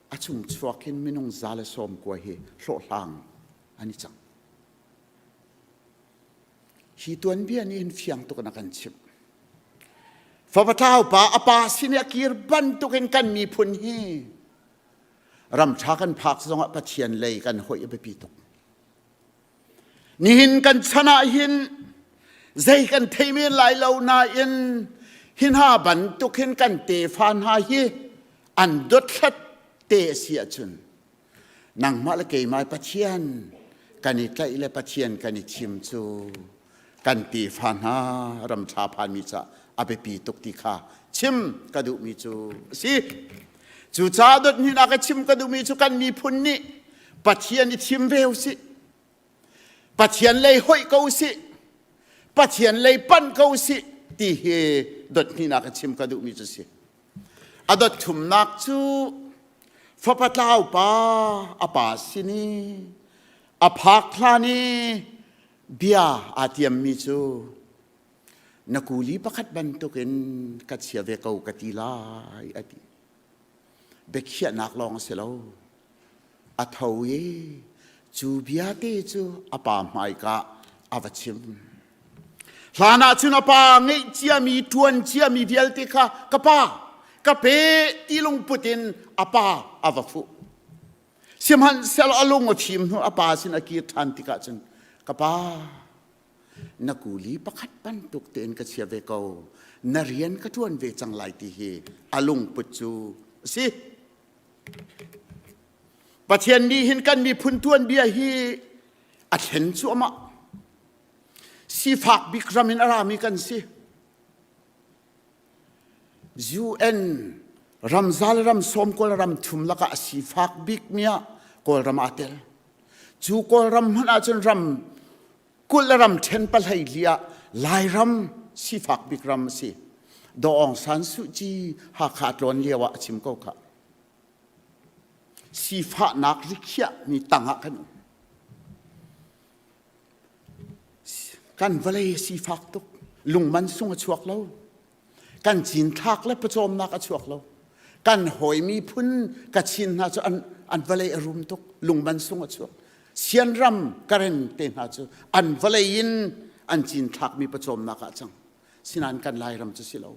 Speaker 7: A chung chuak hin minung 190 hi hlawhhlang an i cang. Hi tuanbia nih hin fiang tuk in a kan chimh. Fapa tlau pa a pa sin i a kir bantukin kan miphun hi ram ṭha kan phak zongah Pathian lei kan hoih a biapi tuk. Nihin kan chan ah hin zei kan thei men lai lo nain hi hna bantuk hin kan tefa hna hi an dothlat te a si ahcun nangmah le keimah Pathian kan i tlaih le Pathian kan i thim cu kan tefa hna ram ṭha phanmi ca a biapi tuk ti kha chim ka duhmi cu a si. Cucaah dot hnin ah ka chim ka duhmi cu kan miphun nih Pathian i thim ve usih. Pathian lei hoih ko usih. Pathian lei panh ko usih ti hi dot hnihnak ka chim ka duhmi cu si. A dot thumnak cu fapa tlau pa a pa sin i a phak hlan i bia aa tiammi cu na kuli pakhat bantukin ka chia ve ko ka ti lai a ti. Biakhiahnak lawng a si lo. A tho i cu bia te cu a pa hmaika a va chim. Hlan ah cun a pa ngeih ciami, ṭuan ciami vialte kha ka pa, ka pe ti lungput in a pa a va fuh. Sihmanhsehlaw a lung a fim hnu a pa sin a kir ṭhan tikah cun ka pa, na kuli pakhat bantuk tein ka chia ve ko, na rian ka ṭuan ve cang lai ti hi a lungput cu a si. Pathian nih hin kan miphun tuanbia hi a thlen cuahmah. Sifak bik ram in a rami kan si. UN ramzal ram sawm kawl ram thum lakah a sifak bik mi ah Kawlram aa tel. Cu Kawlram hmanh ahcun ram kul le ram ṭhen pahlei li ah Lairam sifak bik ram a si. Daw Aung San Suu Kyi Hakha tlawn lio ah a chim ko kha. Sifahnak rikhiah mi tang ah kan um. Kan vawlei a sifak tuk. Lungman sung a chuak lo. Kan cinthlak le pawcawmnak a chuak lo. Kan hawi miphun Kachin hna cu an, an vawlei a rum tuk. Lungman sung a chuak. Sianram Karen te hna cu an vawlei in an cinthlakmi pawcawmnak ah cang. Sinain kan Lairam cu si lo.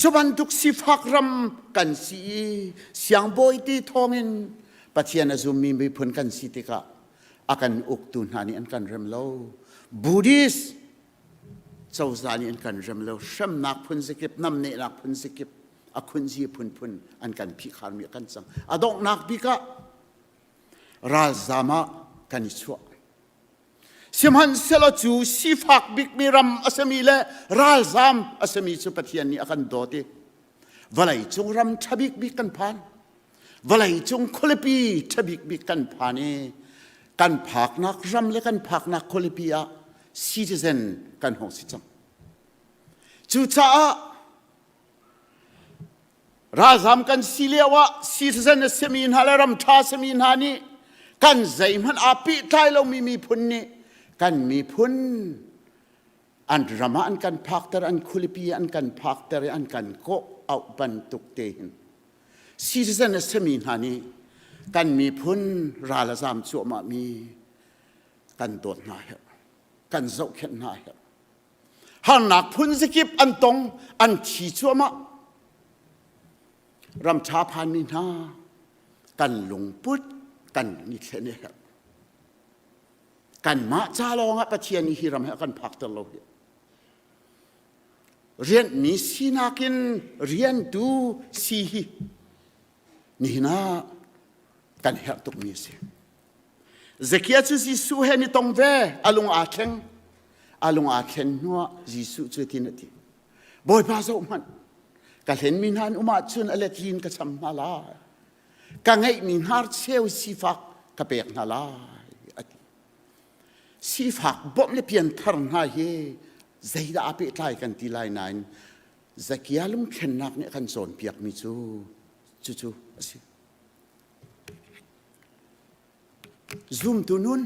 Speaker 7: Cu bantuk sifak ram kan si i siangbawi ti thawngin Pathian a zummi miphun kan si tikah a kan uktu hna nih an kan rem lo. Buddhist cozah nih an kan rem lo. Hremnak phun zakip, namnehnak phun zakip, a khunzi phunphun an kan phihkharmi a kan cang. A donghnak bik ah ralzam ah kan i chuah. Sihmanhsehlaw cu sifak bikmi ram a simi le ralzam a simi cu Pathian nih a kan dawt i vawleicung ram ṭha bikbik kan phan. Vawleicung khualipi ṭha bikbik kan phan i kan phaknak ram le kan phaknak khualipi ah citizen kan hung si cang. Cucaah Ralzam kan si lio ah citizen a simi hna le ram ṭha simi hna nih kan zeihmanh aa pehtlai lomi miphun nih kan miphun an ram ah an kan phakter, an khualipi ah an kan phakter i an kan kawh auh bantuk te hin citizen a simi hna nih kan miphun ral a zam cuahmahmi kan dawt hna herh, kan zohkhenh hna herh. Harnak phun zakip an tong, an thi cuahmah. Ram ṭha phanmi hna kan lungput kan i thlen a herh. Kanmah ca lawngah Pathian nih hi ram hi a kan phakter lo hi. Rianhmi sinak in riantu si hi nihin ah kan herh tukmi a si. Zekiah cu Jesuh he an i tong ve, a lung aa thleng. A lung aa thlen hnuah Jesuh cu tin a ti. Bawipa zoh hmanh, ka hlenmi hna an um ahcun a let in ka cham hna lai. Ka ngeihmi hnarcheu sifak ka pek hna lai, a ti. Sifak bawmh le pianthar hna hi zeidah aa pehtlai kan ti lai nain Zakia lungthlennak nih a kan cawnpiakmi cu cucu a si. Zumtu nun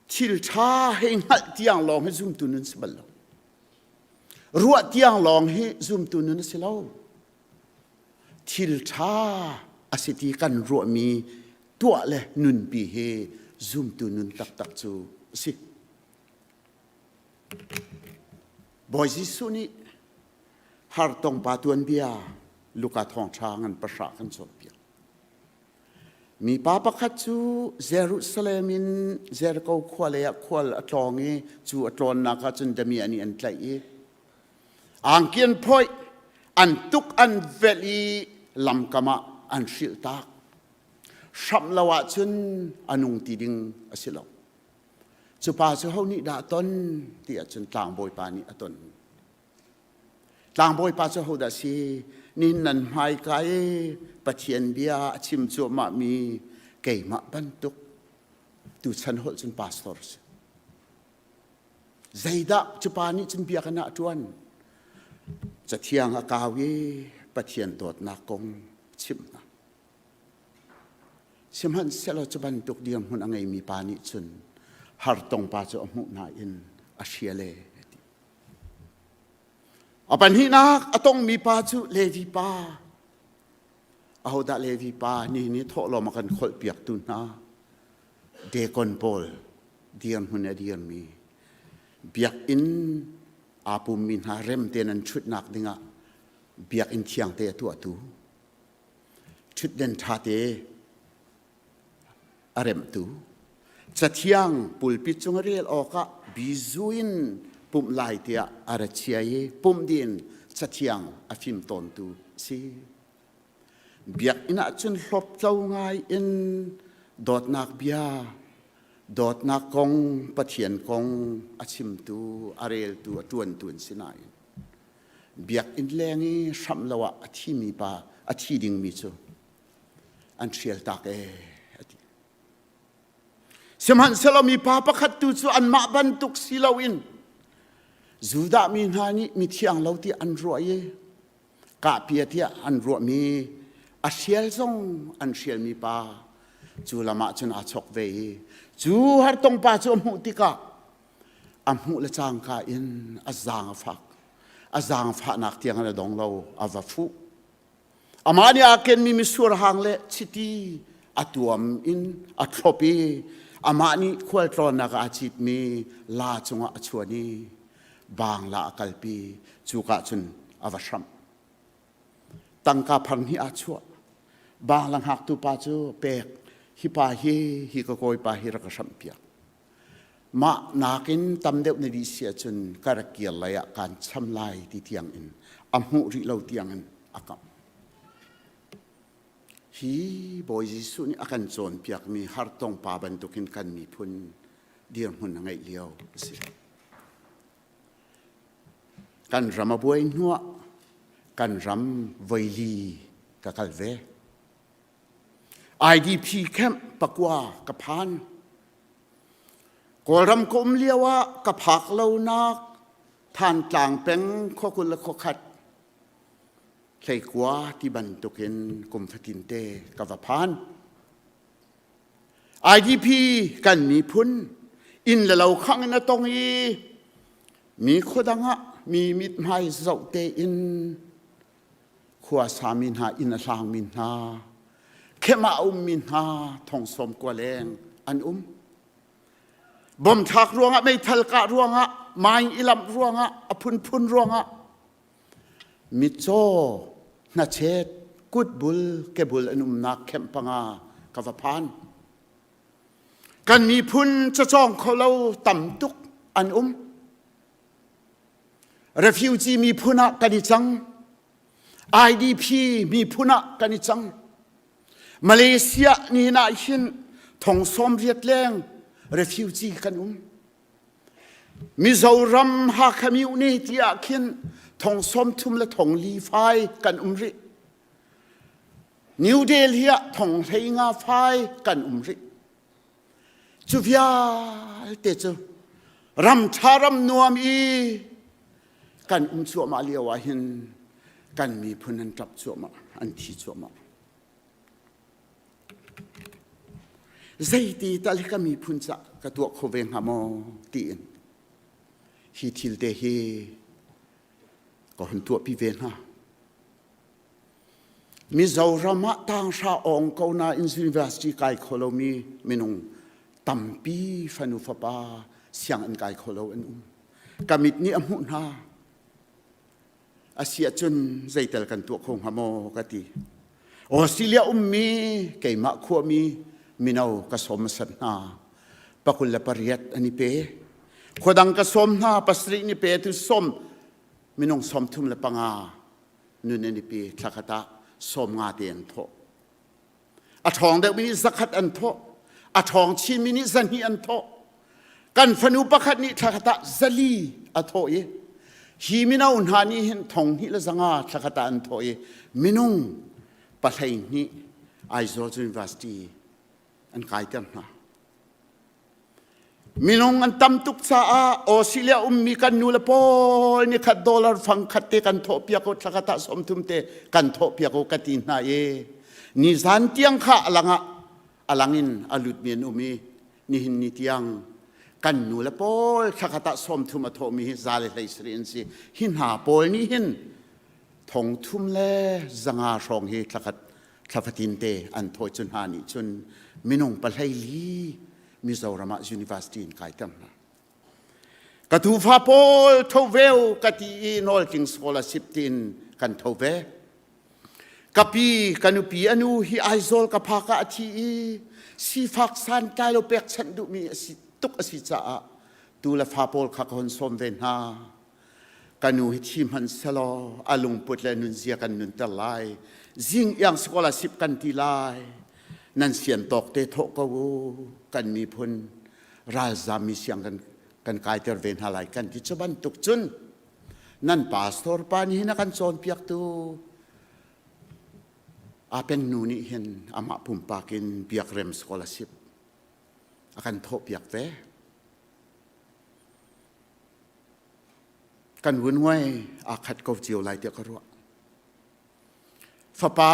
Speaker 7: thil ṭha hei hngalh tiang lawng hi zumtu nun si bal lo. Ruah tiang lawng hi zumtu nun a si lo. Thil ṭha a si ti kan ruahmi tuah le nunpi hi zumtu nun taktak cu a si. Bawi Jesuh nih hartong pa tuanbia Luka thawngṭha ngan pahra kan cawnpiak. Mipa pakhat cu Jerusalem in Jericho khua lei ah khual a tlawng i cu a tlawnnak ah cun damiah nih an tlaih i angki an phoih, an tuk an velh i lamkam ah an hrilh tak. Hramh lo ahcun a nung ti ding a si lo. Cu pa cu ho nih dah a ton ti ahcun tlangbawipa nih a ton. Tlangbawipa cu hodah si? Nihin nan hmaika i Pathian bia a chim cuahmahmi keimah bantuk tuchan holh cun pastor si. Zeidah cu pa nih cun bia kan ah ṭuan? Cathiang a kau i Pathian dawtnak kong chimh hna. Sihmanhsehlaw cu bantuk dirhmun a ngeimi pa nih cun hartong pa cu a hmuh nain a hrial e. A pahnihnak a tongmi pa cu Levi pa. Ahodah Levi pa ni ni thawhlawm a kan kholhpiaktu hna dekon pawl dirhmun a dirmi biakinn aa pummi hna rem tein an ṭhutnak dingah biakinn thiangte a tuahtu ṭhutden ṭhate a remhtu cathiang pulpit cung a rel awkah bizu in pumh lai tiah a ra chia i pumh ding cathiang a fim tawntu a si. Biakinn ah cun hlawptlo ngai in dawtnak bia, dawtnak kong, Pathian kong a chimtu, a reltu, a ṭuantu an si nain biakinn leng i hramh lo ah a thimi pa, a thi dingmi cu an hrial tak ee. Sihmanhsehlaw mipa pakhat tu cu anmah bantuk si loin Judah mi hna nih mithiang lo tiah an ruah i kahpia tiah an ruahmi a hrial zong an hrialmi pa cu lam ah cun aa chok ve i cu hartong pa cu a hmuh tikah a hmuh le cangka in a zaang a fak. A zaangfahnak tiang in a dong lo, a va fuh. Amah nih aa kenmi mitsur hang le chiti a tuam in a thlop i amah nih khualtlawnnak ah aa citmi laa cungah a chuan i bangla a kalpi. Cuka cun a va hramh. Tangka pharhnih aa chuah. Bangla hngaktu pa cu pek, hi pa hi hi ka kawipa hi rak ka hramhpiak. Mah nakin tam deuh na dih si ahcun ka rak kir lei ah kaan cham lai ti tiang in a hmuh rih lo tiang in a kamh. Hi Bawi Jesuh nih a kan cawnpiakmi hartong pa bantukin kan miphun dirhmun a ngeih lio a si. Kan ram a buai hnuah kan ram voili ka kal ve. IDP camp pakua ka phan. Kawlram ka um lio ah ka phak lonak Thantlang peng khuakul le khuakhat hleikua ti bantukin kum fatin te ka va phan. IDP kan miphun inn le lo khang in a tong i mi khuadang ah mi mithmai zoh tein khua sami hna inn a hlangmi hna khem ah a ummi hna thong sawm kua leng an um bom thlak ruangah meithal kah ruangah maing i lamh ruangah a phunphun ruangah mitcaw hnachet kutbul kebul an umnak khem panga ka va phan kan miphun cacawng kho lo tam tuk an um Refugee miphun ah kan i cang. IDP miphun ah kan i cang. Malaysia ni ah hin thong sawm riat leng refugee kan um. Mizoram Hakha Myu ti ah khin thong sawm thum le thong li fai kan um rih. New Delhi ah thong hlei nga fai kan um rih. Cu vialte cu ram ṭha ram nuam i kan um cuahmah lio ah hin kan miphun an ṭap cuahmah, an thi cuahmah. Zeiti tal hi ka miphun cah ka tuah kho ve hnga maw tiin hi thil te hi ka hun tuahpi ve hna. Mizoram ah tanghra awng ko nain university kai kho lomi minung tampi fanu fapa sianginn kai kho lo an um. Ka mit nih a hmuh hna. Asi ahcun zeitel kan tuah kho hnga maw ka ti. Australia ummi keimah khuami mino ka sawm hmasat hna. Pakul le pariat an i pe. Khuadang ka sawm hna pasarih ni pe tu sawm minung sawm thum le panga nun an i pe thlakhat ah 50 te an thawh a ṭhawng deuhmi nih zakhat an thawh a ṭhawng chinmi nih zahnih an thawh kan fanu pakhat nih thlakhat ah zali a thawh i hi mino hna nih hin thong hnih le zanga thlakhat ah an thawh i minung pahlei hnih Aizawl University an kaiter hna Minung an tam tuk caah Australia ummi kan nu le pawl ni khat dollar fang khat te kan thawh piak u thlakhat ah 30 te kan thawh piak u ka ti hna i nizan tiang kha alang ah alang in a lutmi an um i nihin ni tiang kan nu le pawl thlakhat ah 30 a thawhmi hi za le hlei sarih an si hi hna pawl nih hin thong thum le zanga hrawng hi thlakhat thlafatin te an thawi cu hna nih cun minung pahlei li Mizoram ah university in kaiter hna. Ka tufa pawl tho veu ka ti i nawltling scholarship tiin kan tho ve. Ka pi ka nupi anu hi Aizawl ka phak ah a thi i sifak santlai lo pekchanh duhmi a si tuk a si caah tu le fa pawl kha ka hon sawm ve hna. Ka nu hi thi hmanh selaw a lungput le nunzia kan nunter lai. Zing iang scholarship kan ti lai. Nan sian tawk te thawh ko u. Kan miphun ralzam mi siang kan kan kaiter ve hna lai kan ti cu bantuk cun nan pastor pa nih hin a kan cawnpiaktu a peng nu nih hin amah pumpak in biakrem scholarship. a kan thawhpiak ve. Kan vunguai aa khat ko cio lai tiah ka ruah. Fapa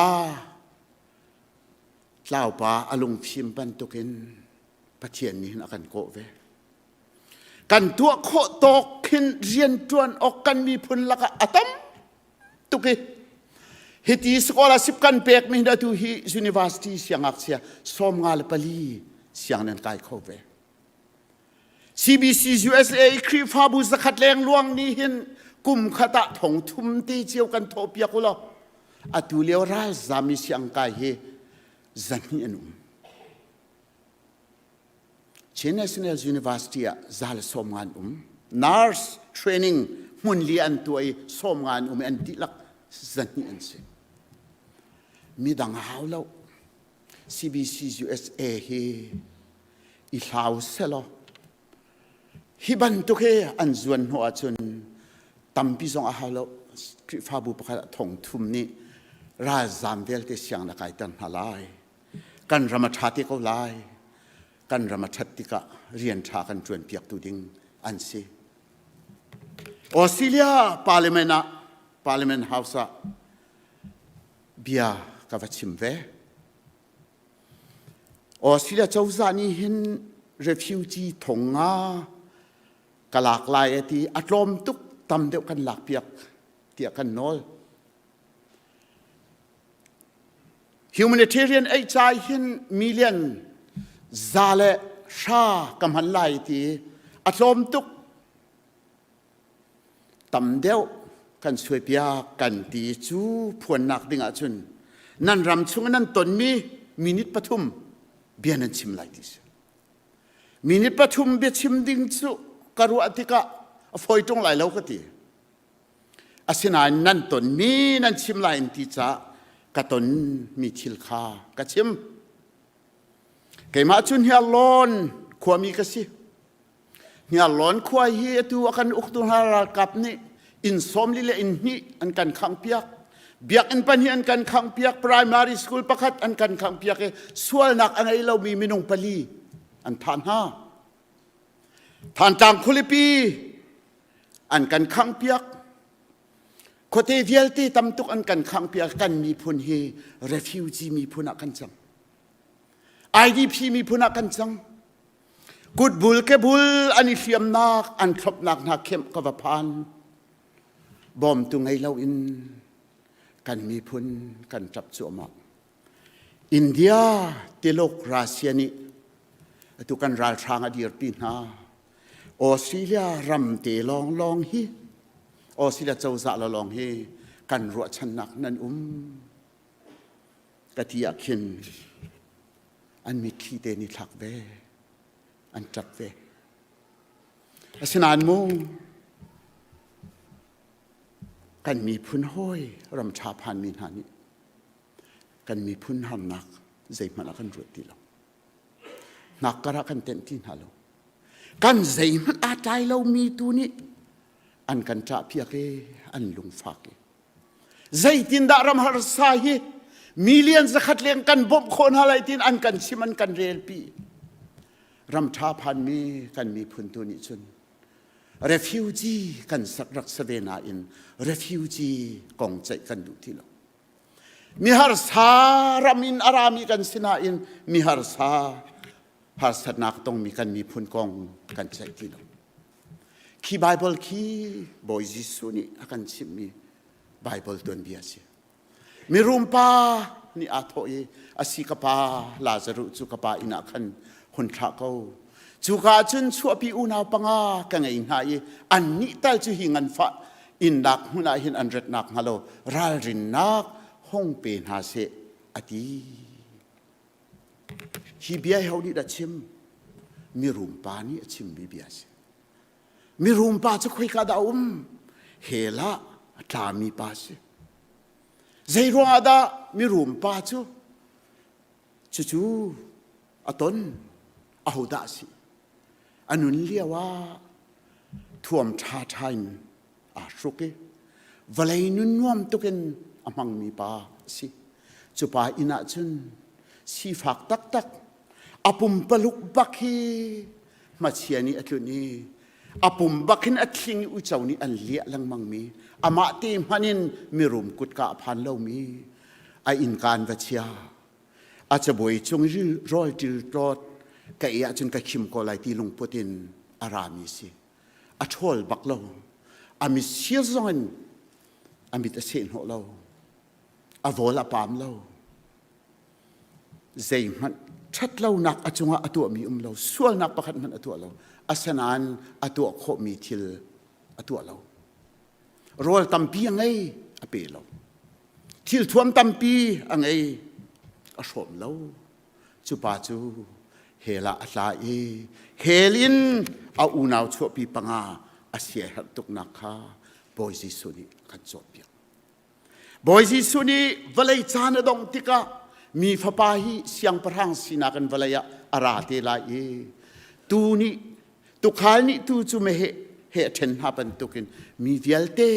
Speaker 7: tlaupa a lungfim bantukin Pathian nih hin a kan kawh ve. Kan tuah khawh tawk khin rian ṭuan awk kan miphun lakah a tam tuk i hiti scholarship kan pek mi hin atu hi university siangngakchia 54 siang nan kai kho ve. CBC USA i Khrihfabu zakhat leng luang nih hin kum khat ah thong thum te cio kan thawh piak u law atu lio ralzam i siangkai hi zahnih an um. Chin National University ah zal sawm nga an um. Nurse training hmun li an tuah i sawm nga an um i an dihlak zahnih an si. Midang a hau lo. CBC USA hi i hlau selaw hi bantuk hi an zuan hnawh ahcun tampi zong a hau lo. Khrihfabu pakhat ah thong thum nih ralzaam vialte siang na kaiter hna lai. Kan ram a ṭha te ko lai. Kan ram a ṭhat tikah rian ṭha kan ṭuan piaktu ding an si. Australia Parliament ah Parliament House ah bia ka va chim ve. Australia cozah nih hin refugee thong nga ka lak lai a ti a tlawm tuk tam deuh kan lak piak tiah kan nawl. Humanitarian aid ca hin million za le hra ka hman lai ti a tlawm tuk tam deuh kan suaipiak kan ti cu phuannak ding ahcun nan ram chung nan tonmi minute pathum bia nan chim lai ti si. Minute pathum biachim ding cu ka ruah tikah a fawi ṭung lai lo ka ti. Asinain nan tonmi nan chim lai in ti caah ka tonmi thil kha ka chim. Keimah cu Hniarlawn khuami ka si. Hniarlawn khua hi atu a kan uktu hna ralkap nih inn sawmli le inn hnih an kan khanghpiak. Biakinn pahnih an kan khanghpiak, primary school pakhat an kan khanghpiak i sualnak a ngei lomi minung pali an thah hna. Thantlang khualipi an kan khanghpiak. Khuate vialte tam tuk an kan khanghpiak. Kan miphun hi refugee miphun ah kan cang. IDP miphun ah kan cang. Kutbul kebul an i hliamnak, an thlopnak hna khemh ka va phan. Bawmtu ngei loin kan miphun kan ṭap cuahmah. India, Tiluk, Russia nih atu kan ralhrang a dirpi hna. Australia ram te lawnglawng hi Australia cozah lawng hi kan ruahchannak nan um ka ti ah khin an mitthli te ni thlak ve an ṭap ve asinain mu kan miphun hawi ram ṭha phanmi hna nih kan miphun harnak zeihmanh ah kan ruat ti lo hnakkar ah kan tenh ti hna lo kan zeihmanh aa tlai lomi tu nih an kan ṭahpiak i an lungfak i zeitindah ram harsa hi million zakhat leng kan bawmh khawh hna lai tiin an kan chim an kan relpi ram ṭha phanmi kan miphun tu nih cun refugee kan sak rak sa ve nain refugee kong ceih kan duh ti lo Miharsa ram in a rami kan si nain miharsa harsatnak tongmi kan miphun kong kan ceih ti lo. Khi Bible khi Bawi Jesuh nih a kan chimhmi Bible tuanbia a si. Mirum pa nih aa thawh i a si ka pa Lazaruh cu ka pa inn ah khan hun thlah ko. Cuka ah cun chuahpi unau panga ka ngei hna i annih tal cu hi nganfah innnak hmun ah hin an rat nakhnga lo ralrinnak hong pe hna seh a ti. Hi bia hi ho nih dah chim? Mirum pa nih a chimmi bia a si. Mirum pa cu khoika dah a um? Hell ah a tlami pa a si. Zei ruangah dah mirum pa cu cucu a ton? Ahodah a si? A nun lio ah thuam ṭhaṭha in aa hruk i vawlei nun nuam tuk in a hmangmi pa a si. Cu pa inn ah cun sifak taktak. A pumpaluk bak hi hmachia nih a tlunh i a pum bak hin a thling i uico nih an liah lengmang mi amah te hmanh in mirum kutka a phan lomi a innka an va chia a cabuai cung i rawl ṭil tlawt ka ei ahcun ka khim ko lai ti lungput in a rami si a ṭhawl bak lo a mitsir zong in a mit a seh hnawh lo a vawl a paam lo zeihmanh ṭhatlonak a cungah a tuahmi um lo sualnak pakhat hmanh a tuah lo asinain a tuah khawhmi thil a tuah lo rawl tampi a ngei a pe lo thil thuam tampi a ngei a hrawm lo cu pa cu hell ah a tla i hell in a unau chuahpi panga a siaherh tuknak kha Bawi Jesuh nih a kan cawnpiak Bawi Jesuh nih vawlei caan a dongh tikah mi fapa hi siangpahrang sinak in vawlei ah a ra te lai i tu nih tukhal nih tu cu meheh he a ṭhen hna bantukin mi vialte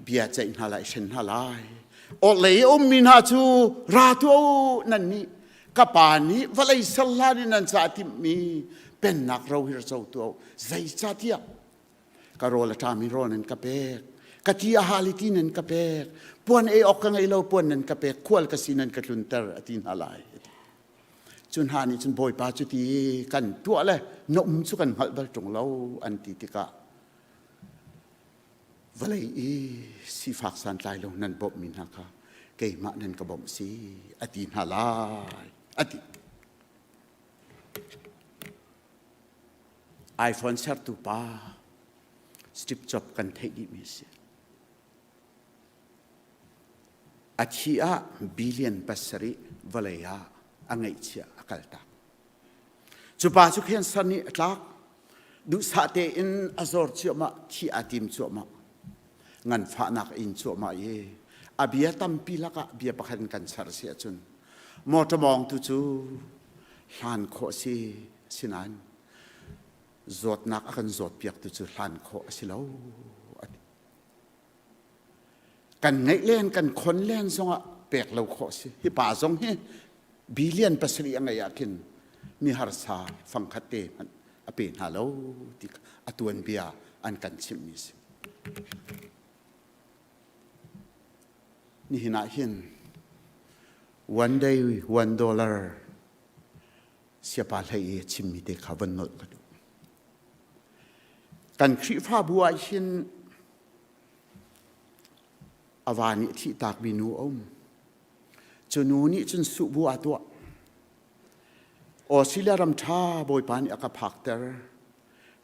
Speaker 7: bia ceih hna lai hren hna lai orhlei a ummi hna cu ra tuah u nan nih ka pa nih vawlei ser hlan in nan ca timhmi pennak ro hi ra co tuah u zeicahtiah ka rawl a ṭami rawl nan ka pek ka ti a hal i ti nan ka pek puan ei awk ka ngei lo puan nan ka pek khual ka si nan ka tlunter a ti hna lai cu hna nih cun bawipa cu ti kan tuah le na um cu kan hngalh bal ṭung lo an ti tikah vawlei i sifak santlai lo nan bawmhmi hna kha keimah nan ka bawmh si a ti hna lai a ti iPhone sertu pa Steve Jobs kan theih dihmi a si. A thi ah billion pasarih vawlei ah a ngeihchiah a kaltak. Cu pa cu cancer nih a tlak. Duhsah tein a zor cuahmah, thi aa tim cuahmah. Nganfahnak a in cuahmah i a bia tampi lakah bia pakhat in kan char si ahcun motor mawngtu cu hlan khawh si Asinain zawtnak a kan zawtpiaktu cu hlan khawh a si lo a ti. Kan ngeih len kan khon len zongah pek lo khawh a si. Hi pa zong hi billion pasarih a ngeih ah khin mi harsa fangkhat te hmanh a pe hna lo ti a tuanbia an kan chimhmi a si. Nihin ah hin one day one dollar siapa hlei i a chimmi te kha von nolh ka duh. Kan Khrihfabu ah hin a va nih thihtakmi nu a um. Cu nu nih cun suhbu aa tuah. Australia ram ṭha Bawipa nih a ka phakter.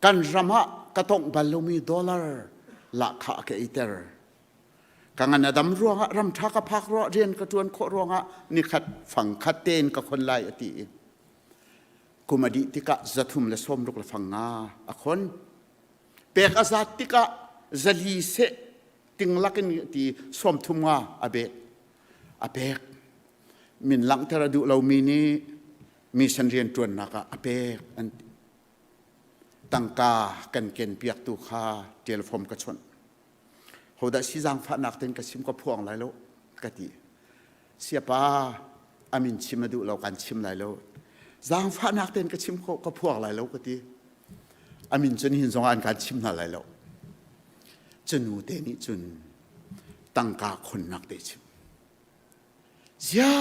Speaker 7: Kan ram ah ka tongh bal lomi dollar lahkhah a ka eiter. Ka ngan a dam ruangah ram ṭha ka phak ruah rian ka ṭuan khawh ruangah nikhat fang khat tein ka khon lai a ti i kum a dih tikah zathum le sawmruk le fang nga a khon. Pek a zat tikah zali seh tinglak in ti sawmthum nga a bek a pek. Min langhter a duh lomi nih mission rian ṭuannak ah a pek an ti. Tangka kan ken piaktu kha telephone ka chawnh. Hodah si zaangfahnak tein ka chim ka phuang lai lo ka ti. Siapa a min chim a duh lo kan chim lai lo. Zaangfahnak tein ka chim ko ka phuang lai lo ka ti. A min cun hin zong an kan chim hna lai lo. Cu nu te nih cun tangka khonnak te chim. Zia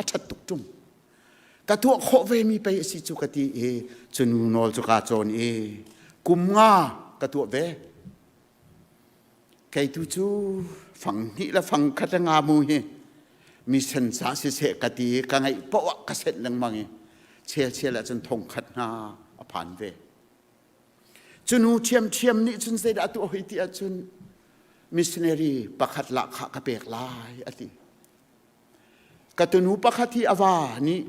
Speaker 7: a ṭhat tuk ṭung. Ka tuah khawh ve mi pei a si cu ka ti i cu nu nawl cu kaa cawn i kum nga ka tuah ve. Kei tu cu fang hnih le fang khat le nga mu hi mi sen ca siseh ka ti i ka ngeih poah ah ka senh lengmang i chel chel ahcun thong khat hna a phan ve. Cu nu ṭhiamṭhiam nih cun zeidah a tuah hoi ti ahcun missionary pakhat lahkhah ka pek lai a ti. Ka tunu pakhat hi a va nih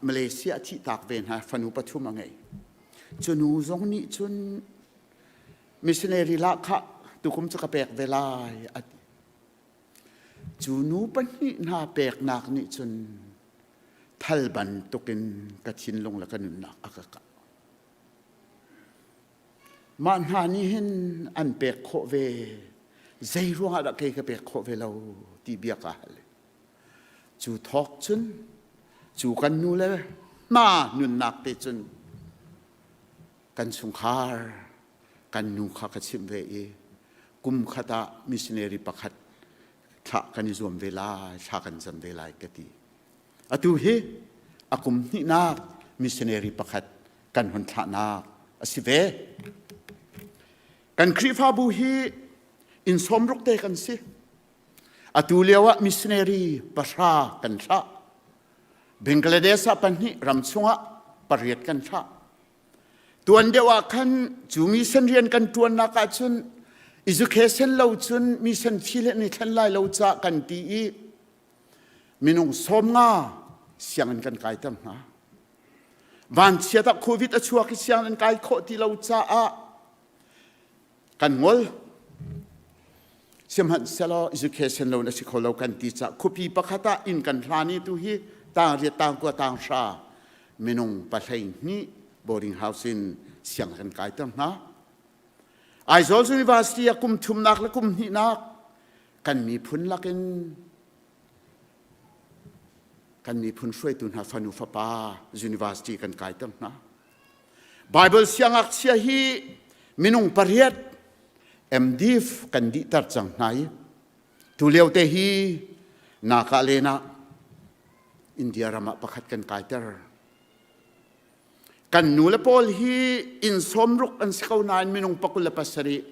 Speaker 7: Malaysia thihtak ve hna fanu pathum a ngei. Cu nu zong nih cun missionary lahkhah tukum cu ka pek ve lai a ti. Cu nu pahnih hna peknak nih cun thal bantukin ka thinlung le ka nunnak a ka kah. Mah hna nih hin an pek khawh ve zei ruangah dah kei ka pek khawh ve lo ti bia ka hal. Cu thawk cun Cu kan nu le hna nunnak te cun kan chungkhar kan nu kha ka chimh ve i kum khat ah missionary pakhat thlah kan i zuam ve lai, thla kan cam ve lai ka ti. Atu hi a kum hnihnak missionary pakhat kan hun thlahnak a si ve. Kan Khrihfabu hi inn sawmruk te kan si. Atu lio ah missionary pahra kan thlah. Bangladesh ah pahnih, ram chungah pariat kan thlah. Tuan deuh ah khan cu mission rian kan ṭuannak ahcun education lo cun mission fee le ni thlen lai lo ca kan ti i minung 50 sianginn kan kaiter hna. Vanchiat ah COVID a chuak i sianginn kai khawh ti lo caah kan ngol. Sihmanhsehlaw education loan a si kho lo kan ti caah khuapi pakhat ah inn kan hlan i tu hi tang riat tang kua tang hra minung 12 boarding house in siang kan kaiter hna. Aizawl University ah kum thumnak le kum hnihnak kan miphun lakin kan miphun hruaitu hna fanu fapa university kan kaiter hna. Bible siangngakchia hi minung pariat MDiv kan dihter cang hna i tu lio te hi naka len ah India ram ah pakhat kan kaiter. Kan nu le pawl hi inn sawmruk an si ko nain minung 27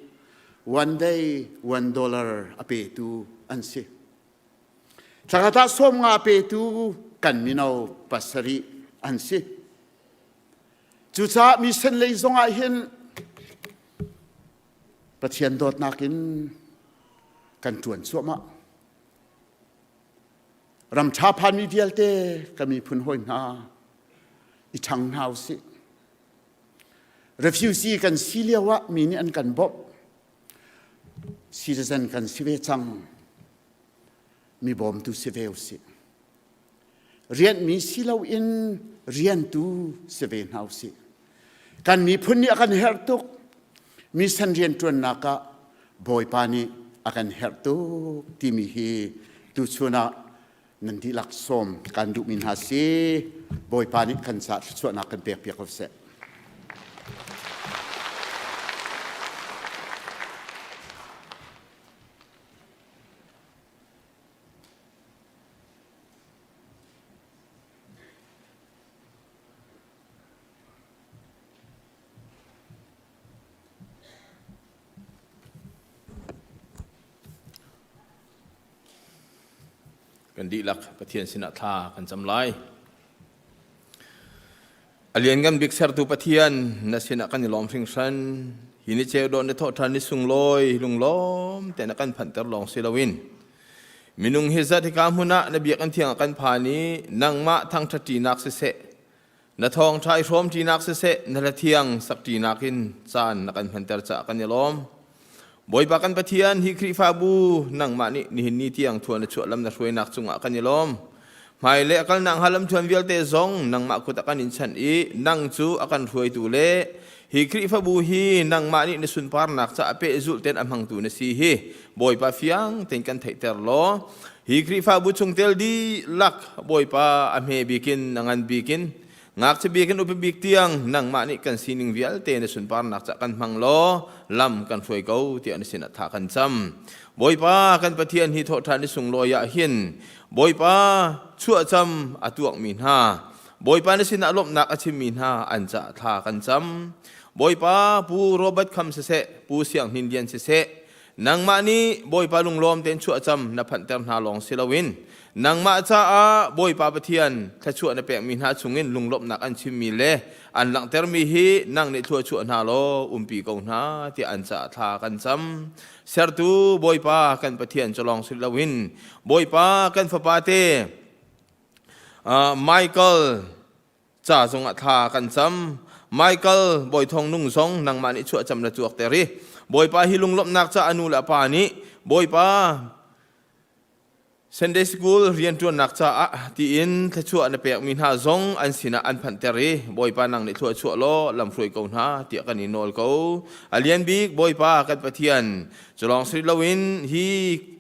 Speaker 7: one day $1 a petu an si. Thlakhat ah 50 petu kan mino pasarih an si. Cucaah mission lei zong ah hin Pathian dawtnak in kan ṭuan cuahmah. Ram ṭha phanmi vialte ka miphun hawi hna i ṭhang hna usih. Refugee kan si lio ah mi nih an kan bawmh. Citizen kan si ve cang. Mi bawmtu si ve usih. Rianhmi si loin riantu si ve hna usih. Kan miphun nih a kan herh tuk. Mission rianṭuannak ah Bawipa nih a kan herh tuk timi hi tuchun ah nan dihlak sawm kan duhmi hna si. Bawipa nih kan caah thluachuahnak kan pekpiak ko seh.
Speaker 8: Kan dihlak Pathian sinah thla kan cam lai. A lianngan bik sertu Pathian na sinah kan i lawm hringhran. Hi ni ceu dawh na thawh ṭhan ni sunglawi lunglawm te na kan phanhter lawng si loin minung hi zat hika hmun ah na biakinn thiang ah kan phan i nangmah thangṭhat ṭinak siseh na thawngṭha i hrawm ṭinak siseh na hla thiang sak ṭinak in caan na kan hmanter caah kan i lawm. Bawipa kan Pathian, hi Khrihfabu nangmah nih nihin ni tiang thuan na chuah lam na hruainak cungah kan i lawm. Hmai le a kalnak hnga lamthuan vialte zong nangmah kut a kan in chanh i nang cu a kan hruaitu le hi Khrihfabu hi nangmah nih na sunparnak caah pehzulh tein a hmangtu na si hi Bawipa fiang tein kan theihter law hi Khrihfabu chungtel dihlak Bawipa a hme bikin a ngan bikin Ngakchia bik in upa bik tiang nangmah nih kan sining vialte na sunparnak cah kan hmang law lam kan hruai ko tiah na sinah tha kan cam. Bawipa kan Pathian hi thawhṭhan i sunglawi ah hin Bawipa chuahcam a tuakmi hna Bawipa na sinah lawmhnak a chimmi hna an cah thla kan cam. Bawipa Pu Robert Kham siseh Pu Siang Hnin Lian siseh Nangmah nih Bawipa lunglawm tein chuahcam na phanhter hna lawng si loin nangmah caah Bawipa Pathian thluachuah na pekmi hna chungin lunglawmhnak an chimmi le an langhtermi hi nang nih thluachuah hna law umpi ko hna tiah an caah thla kan cam. Sertu Bawipa kan Pathian cu lawng si loin Bawipa kan fapa te Michael ca zongah thla kan cam. Michael Bawi Thawng Nung zong nangmah nih chuahcam na cuakter i Bawipa hi lunglawmhnak ca a nu le a pa nih Bawipa Sunday School rianṭuannak caah tiin thluachuah na pekmi hna zong an sinah an phanhter i Bawipa nang nih thluachuah law lamhruai ko hna tiah kan i nawl ko. A lian bik Bawipa kan Pathian, cu lawng si loin hi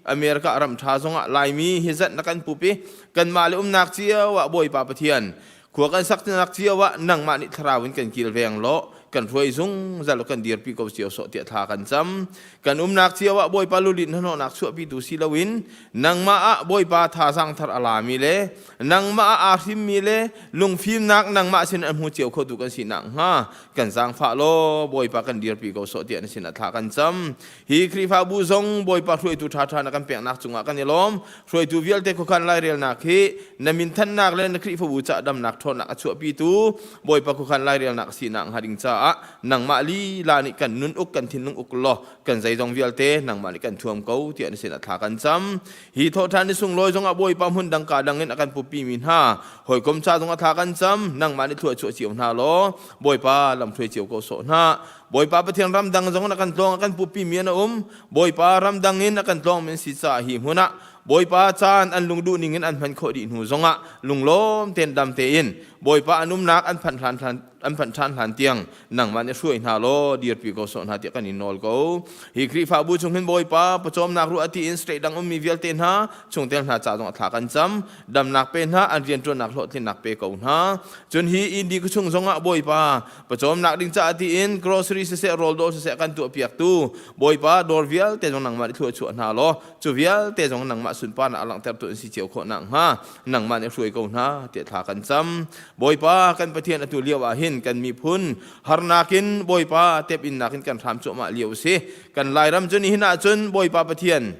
Speaker 8: America ram ṭha zongah Laimi hi zat na kan pup i kanmah le umnak cio ah Bawipa Pathian Khua kan saknak cio ah nangmah nih thlarau in kan kilveng law kan hruai zungzal kan dirpi ko cio sawh tiah thla kan cam. Kan umnak cio ah Bawipa lulin hnahnawhnak chuahpitu si loin nangmah ah Bawipa thazaang thar a lami le nangmah ah aa hrimmi le lungfimnak nangmah sin an hmu cio khotu kan si nakhnga kan zaangfah law Bawipa kan dirpi ko sawh tiah na sinah thla kan cam. Hi Khrihfabu zong Bawipa hruaitu ṭhaṭha na kan peknak cungah kan i lawm. Hruaitu vialte khuakhan lairelnak hi na minthannak le na Khrihfabu ca damnak ṭhawnnak a chuahpitu Bawipa khuakhan lairelnak a sinak hnga ding caah nangmah lila nih kan nun uk kan thinlung uk law kan zeizong vialte nangmah nih kan thuam ko tiah na sinah thla kan cam. Hi thawhṭhan ni sunglawi zongah Bawipa hmun dang ka dang in a kan puppi mi hna hawikom ca zongah thla kan cam nangmah nih thlua chuah cio hna law Bawipa lamhruai cio ko sawh hna. Bawipa Pathian ramdang zong in a kan tlawng a kan puppi mi an um. Bawipa ramdang in a kan tlawngmi an si caah hi hmun ah Bawipa caan an lungduh ning in an hman khawh dih hnu zongah lunglawm tein dam tein Bawipa an umnak an phanh hlan an phanh ṭhan hlan tiang nangmah nih hruai hna law dirpi ko sawh hna tiah kan in nawl ko. Hi Khrihfabu chung hin Bawipa pawcawmnak ruah ti in state dang ummi vialte hna chungtel hna ca zong a thla kan cam damnak pe hna an rianṭuannak hlawhtlinnak pe ko hna. Cun hi Indi khuachung zongah Bawipa Pawcawmnak ding caah tiin grocery siseh rawldawr siseh kan tuahpiaktu Bawipa dawr vialte zong nangmah nih thluachuah hna law cu vialte zong nangmah sunparnak a langhtertu an si cio khawh nakhnga nangmah nih hruai ko hna tiah thla kan cam. Bawipa kan Pathian atu lio ah hin kan miphun harnak in Bawipa tep-innak in kan hram cuahmah lio a si. Kan Lairam cu nihin ahcun Bawipa Pathian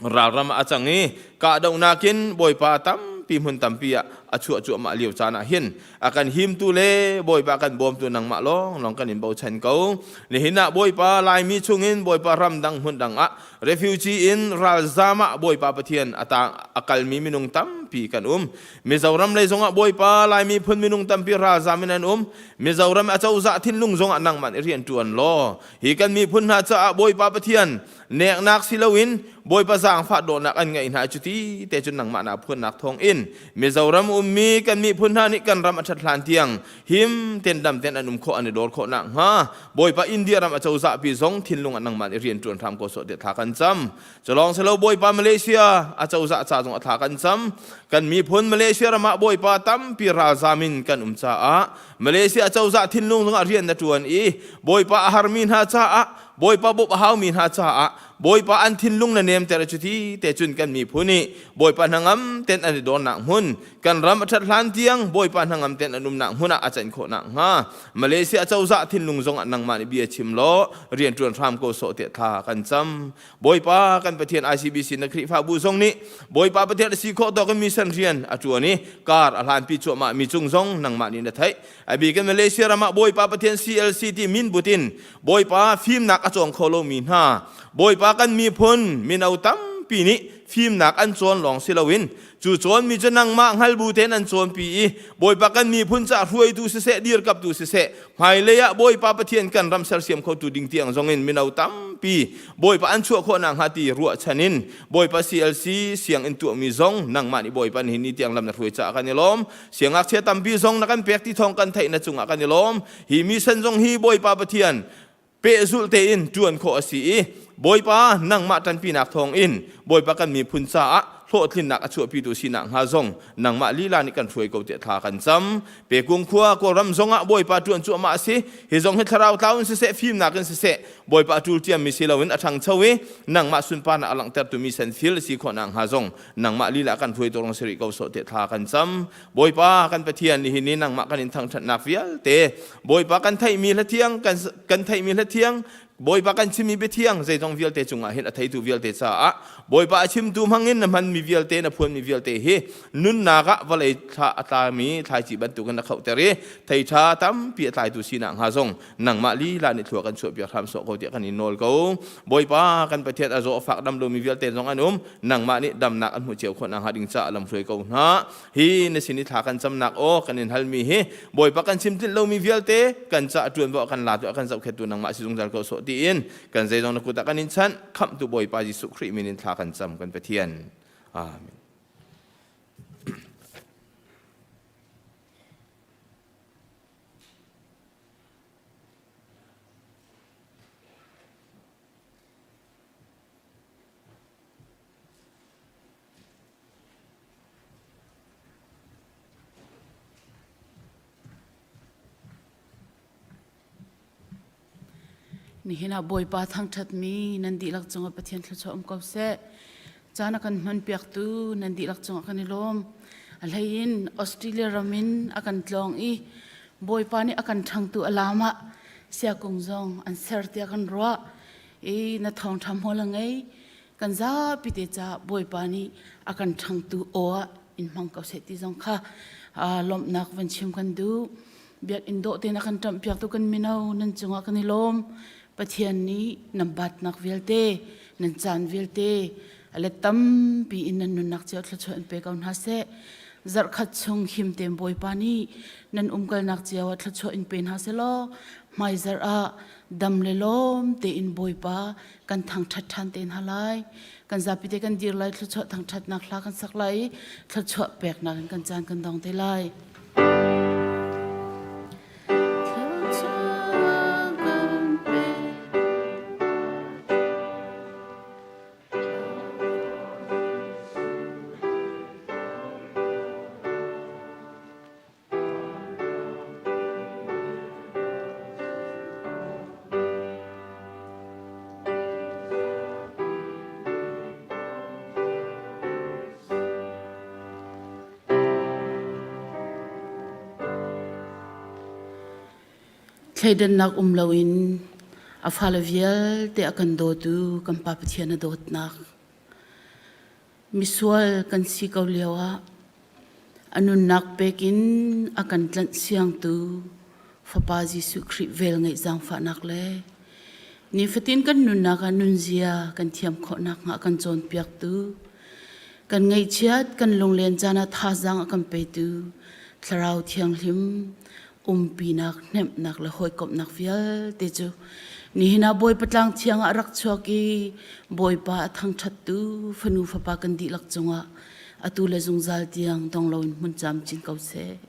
Speaker 8: ralram ah a cang i kahdohnak in Bawipa tampi hmun tampi ah a chuah cuahmah lio caan ah hin a kan himtu le Bawipa kan bawmtu nangmah lawng lawng kan in bochan ko. Nihin ah Bawipa Laimi chungin Bawipa ramdang hmun dang ah refugee in ralzam ah Bawipa Pathian a tang a kalmi minung tampi kan um. Mizoram lei zongah Bawipa Laimi phun minung tampi ralzam in an um. Mizoram a cozah thinlung zongah nangmah nih rian ṭuan law hi kan miphun hna caah Bawipa Pathian Neknak si loin Bawipa zaangfah dawhnak an ngeih hna cuti te cun nangmah naa phuannak thawng in Mizoram ummi kan miphun hna nih kan ram a ṭhat hlan tiang him ten dam ten an um khawh an i dawr khawh nakhnga Bawipa India ram a cozah pi zong thinlung ah nangmah nih rian ṭuan hram ko sawh tiah thla kan cam. Culawng silo Bawipa Malaysia a cozah ca zong a thla kan cam. Kan miphun Malaysia ram ah Bawipa tampi ralzam in kan um caah Malaysia cozah thinlung zongah rian na ṭuan i Bawipa a harmi hna caah Bawipa bawmh a haumi hna caah Bawipa an thinlung na nemter cuti te cun kan miphun nih Bawipa hnangam ten an i dornak hmun kan ram a ṭhat hlan tiang Bawipa hnangam ten an umnak hmun ah a can khawh nakhnga Malaysia cozah thinlung zongah nangmah nih bia chim law rian ṭuan hram ko sawh tiah thla kan cam Bawipa kan Pathian ICBC na Khrihfabu zong nih Bawipa Pathian a si khawh tawk in mission rian a ṭuan i kar a hlanpi cuahmah mi cung zong nangmah nih na theih a bik in Malaysia ram ah Bawipa Pathian CLC ti min but in Bawipa fimnak a cawng kho lomi hna Bawipa kan miphun mino tampi nih fimnak an cawn lawng si loin cu cawnmi cu nangmah hngalbu tein an cawnpi i Bawipa kan miphun caah hruaitu siseh dirkaptu siseh hmailei ah Bawipa Pathian kan ram sersiam khotu ding tiang zongin mino tampi Bawipa an chuah khawh nakhnga ti ruahchan in Bawipa CLC sianginn tuahmi zong nangmah nih Bawipa nihin ni tiang lam na hruai caah kan i lawm siangngakchia tampi zong na kan pek ti thawng kan theih na cungah kan i lawm Hi mission zong hi Bawipa Pathian pehzulh tein ṭuan khawh a si i Bawipa nangmah ṭanpinak thawngin Bawipa kan miphun caah hlawhtlinnak a chuahpitu sinak hnga zong nangmah lila nih kan hruai ko tiah thla kan cam. Pekung khua Kawlram zongah Bawipa ṭuan cuahmah a si. Hi zong hi thlarau tlau in siseh fimnak in siseh Bawipa a ṭul ciammi si loin a ṭhangcho i nangmah sunparnak a langhtertu mi senfil a si khawh nakhnga zong nangmah lila kan hruai tu rong si rih ko sawh tiah thla kan cam. Bawipa kan Pathian nihin ni nangmah kan in thangṭhatnak vialte Bawipa kan theihmi hla thiang kan, kan theihmi hla thiang Bawipa kan chimmi biathiang zeizong vialte cungah hin a theitu vialte caah Bawipa a chimtu hmangin na hmanmi vialte na phuanmi vialte hi nunnak ah vawlei thla a tlami thlaici bantukin na khohter i thei ṭha tampi a tlaitu sinak hnga zong nangmah lila nih thlua kan chuahpiak hram sawh ko tiah kan in nawl ko. Bawipa kan Pathian a zaw a fak dam lomi vialte zong an um nangmah nih damnak an hmuh cio khawh nakhnga ding caah lamhruai ko hna. Hi na sin i thla kan camnak aw kan in halmi hi Bawipa kan chim tlinh lomi vialte kan ca ṭuanvo kan latu kan zohkhettu nangmah si zungzal ko sawh tiin kan zeizong na kut ah kan in chanh khamhtu Bawipa Jesuh Khrih min in thla kan cam kan Pathian. Amen.
Speaker 9: Nihin ah Bawipa thangṭhatmi nan dihlak cungah Pathian thluachuah um ko seh. Caan a kan hmanpiaktu nan dihlak cungah kan i lawm. A hleiin Australia ram in a kan tlawng i Bawipa nih a kan ṭhangtu a lam ah siakung zong an ser tiah kan ruah i na thawngṭha hmual a ngei. Kan zapi te caah Bawipa nih a kan ṭhangtu aw ah in hmang ko seh ti zong kha lawmhnak van chim kan duh. Biakinn dawh tein a kan ṭamhpiaktu kan mino nan cungah kan i lawm. Pathian nih nan batnak vialte, nan caan vialte a let tampi in nan nunnak cio thluachuah in pe ko hna seh. Zarhkhat chung him tein Bawipa nih nan umkalnak cio ah thluachuah in pe hna seh law hmaizarh ah dam le lawm tein Bawipa kan thangṭhat ṭhan te hna lai. Kan zapi te kan dir lai thluachuah thangṭhatnak hla kan sak lai i thluachuah peknak in kan caan kan dong te lai. Thleidannak um loin a fale vialte a kan dawtu kan Pa Pathian a dawtnak. Misual kan si ko lio ah a nunnak pek in a kan tlanh siangtu Fapa Jesuh Khrih velngeih zaangfahnak le nifatin kan nunnak ah nunzia kan thiam khawh nakhnga a kan cawnpiaktu kan ngaihchiat kan lunglen caan ah thazaang a kan petu Thlarau Thianghlim umpinak hnemhnak le hawikomhnak vialte cu nihin ah Bawipa tlang thiang ah rak chuak i Bawipa a thangṭhattu fanu fapa kan dihlak cungah atu le zungzal tiang dong loin hmun camcin ko seh.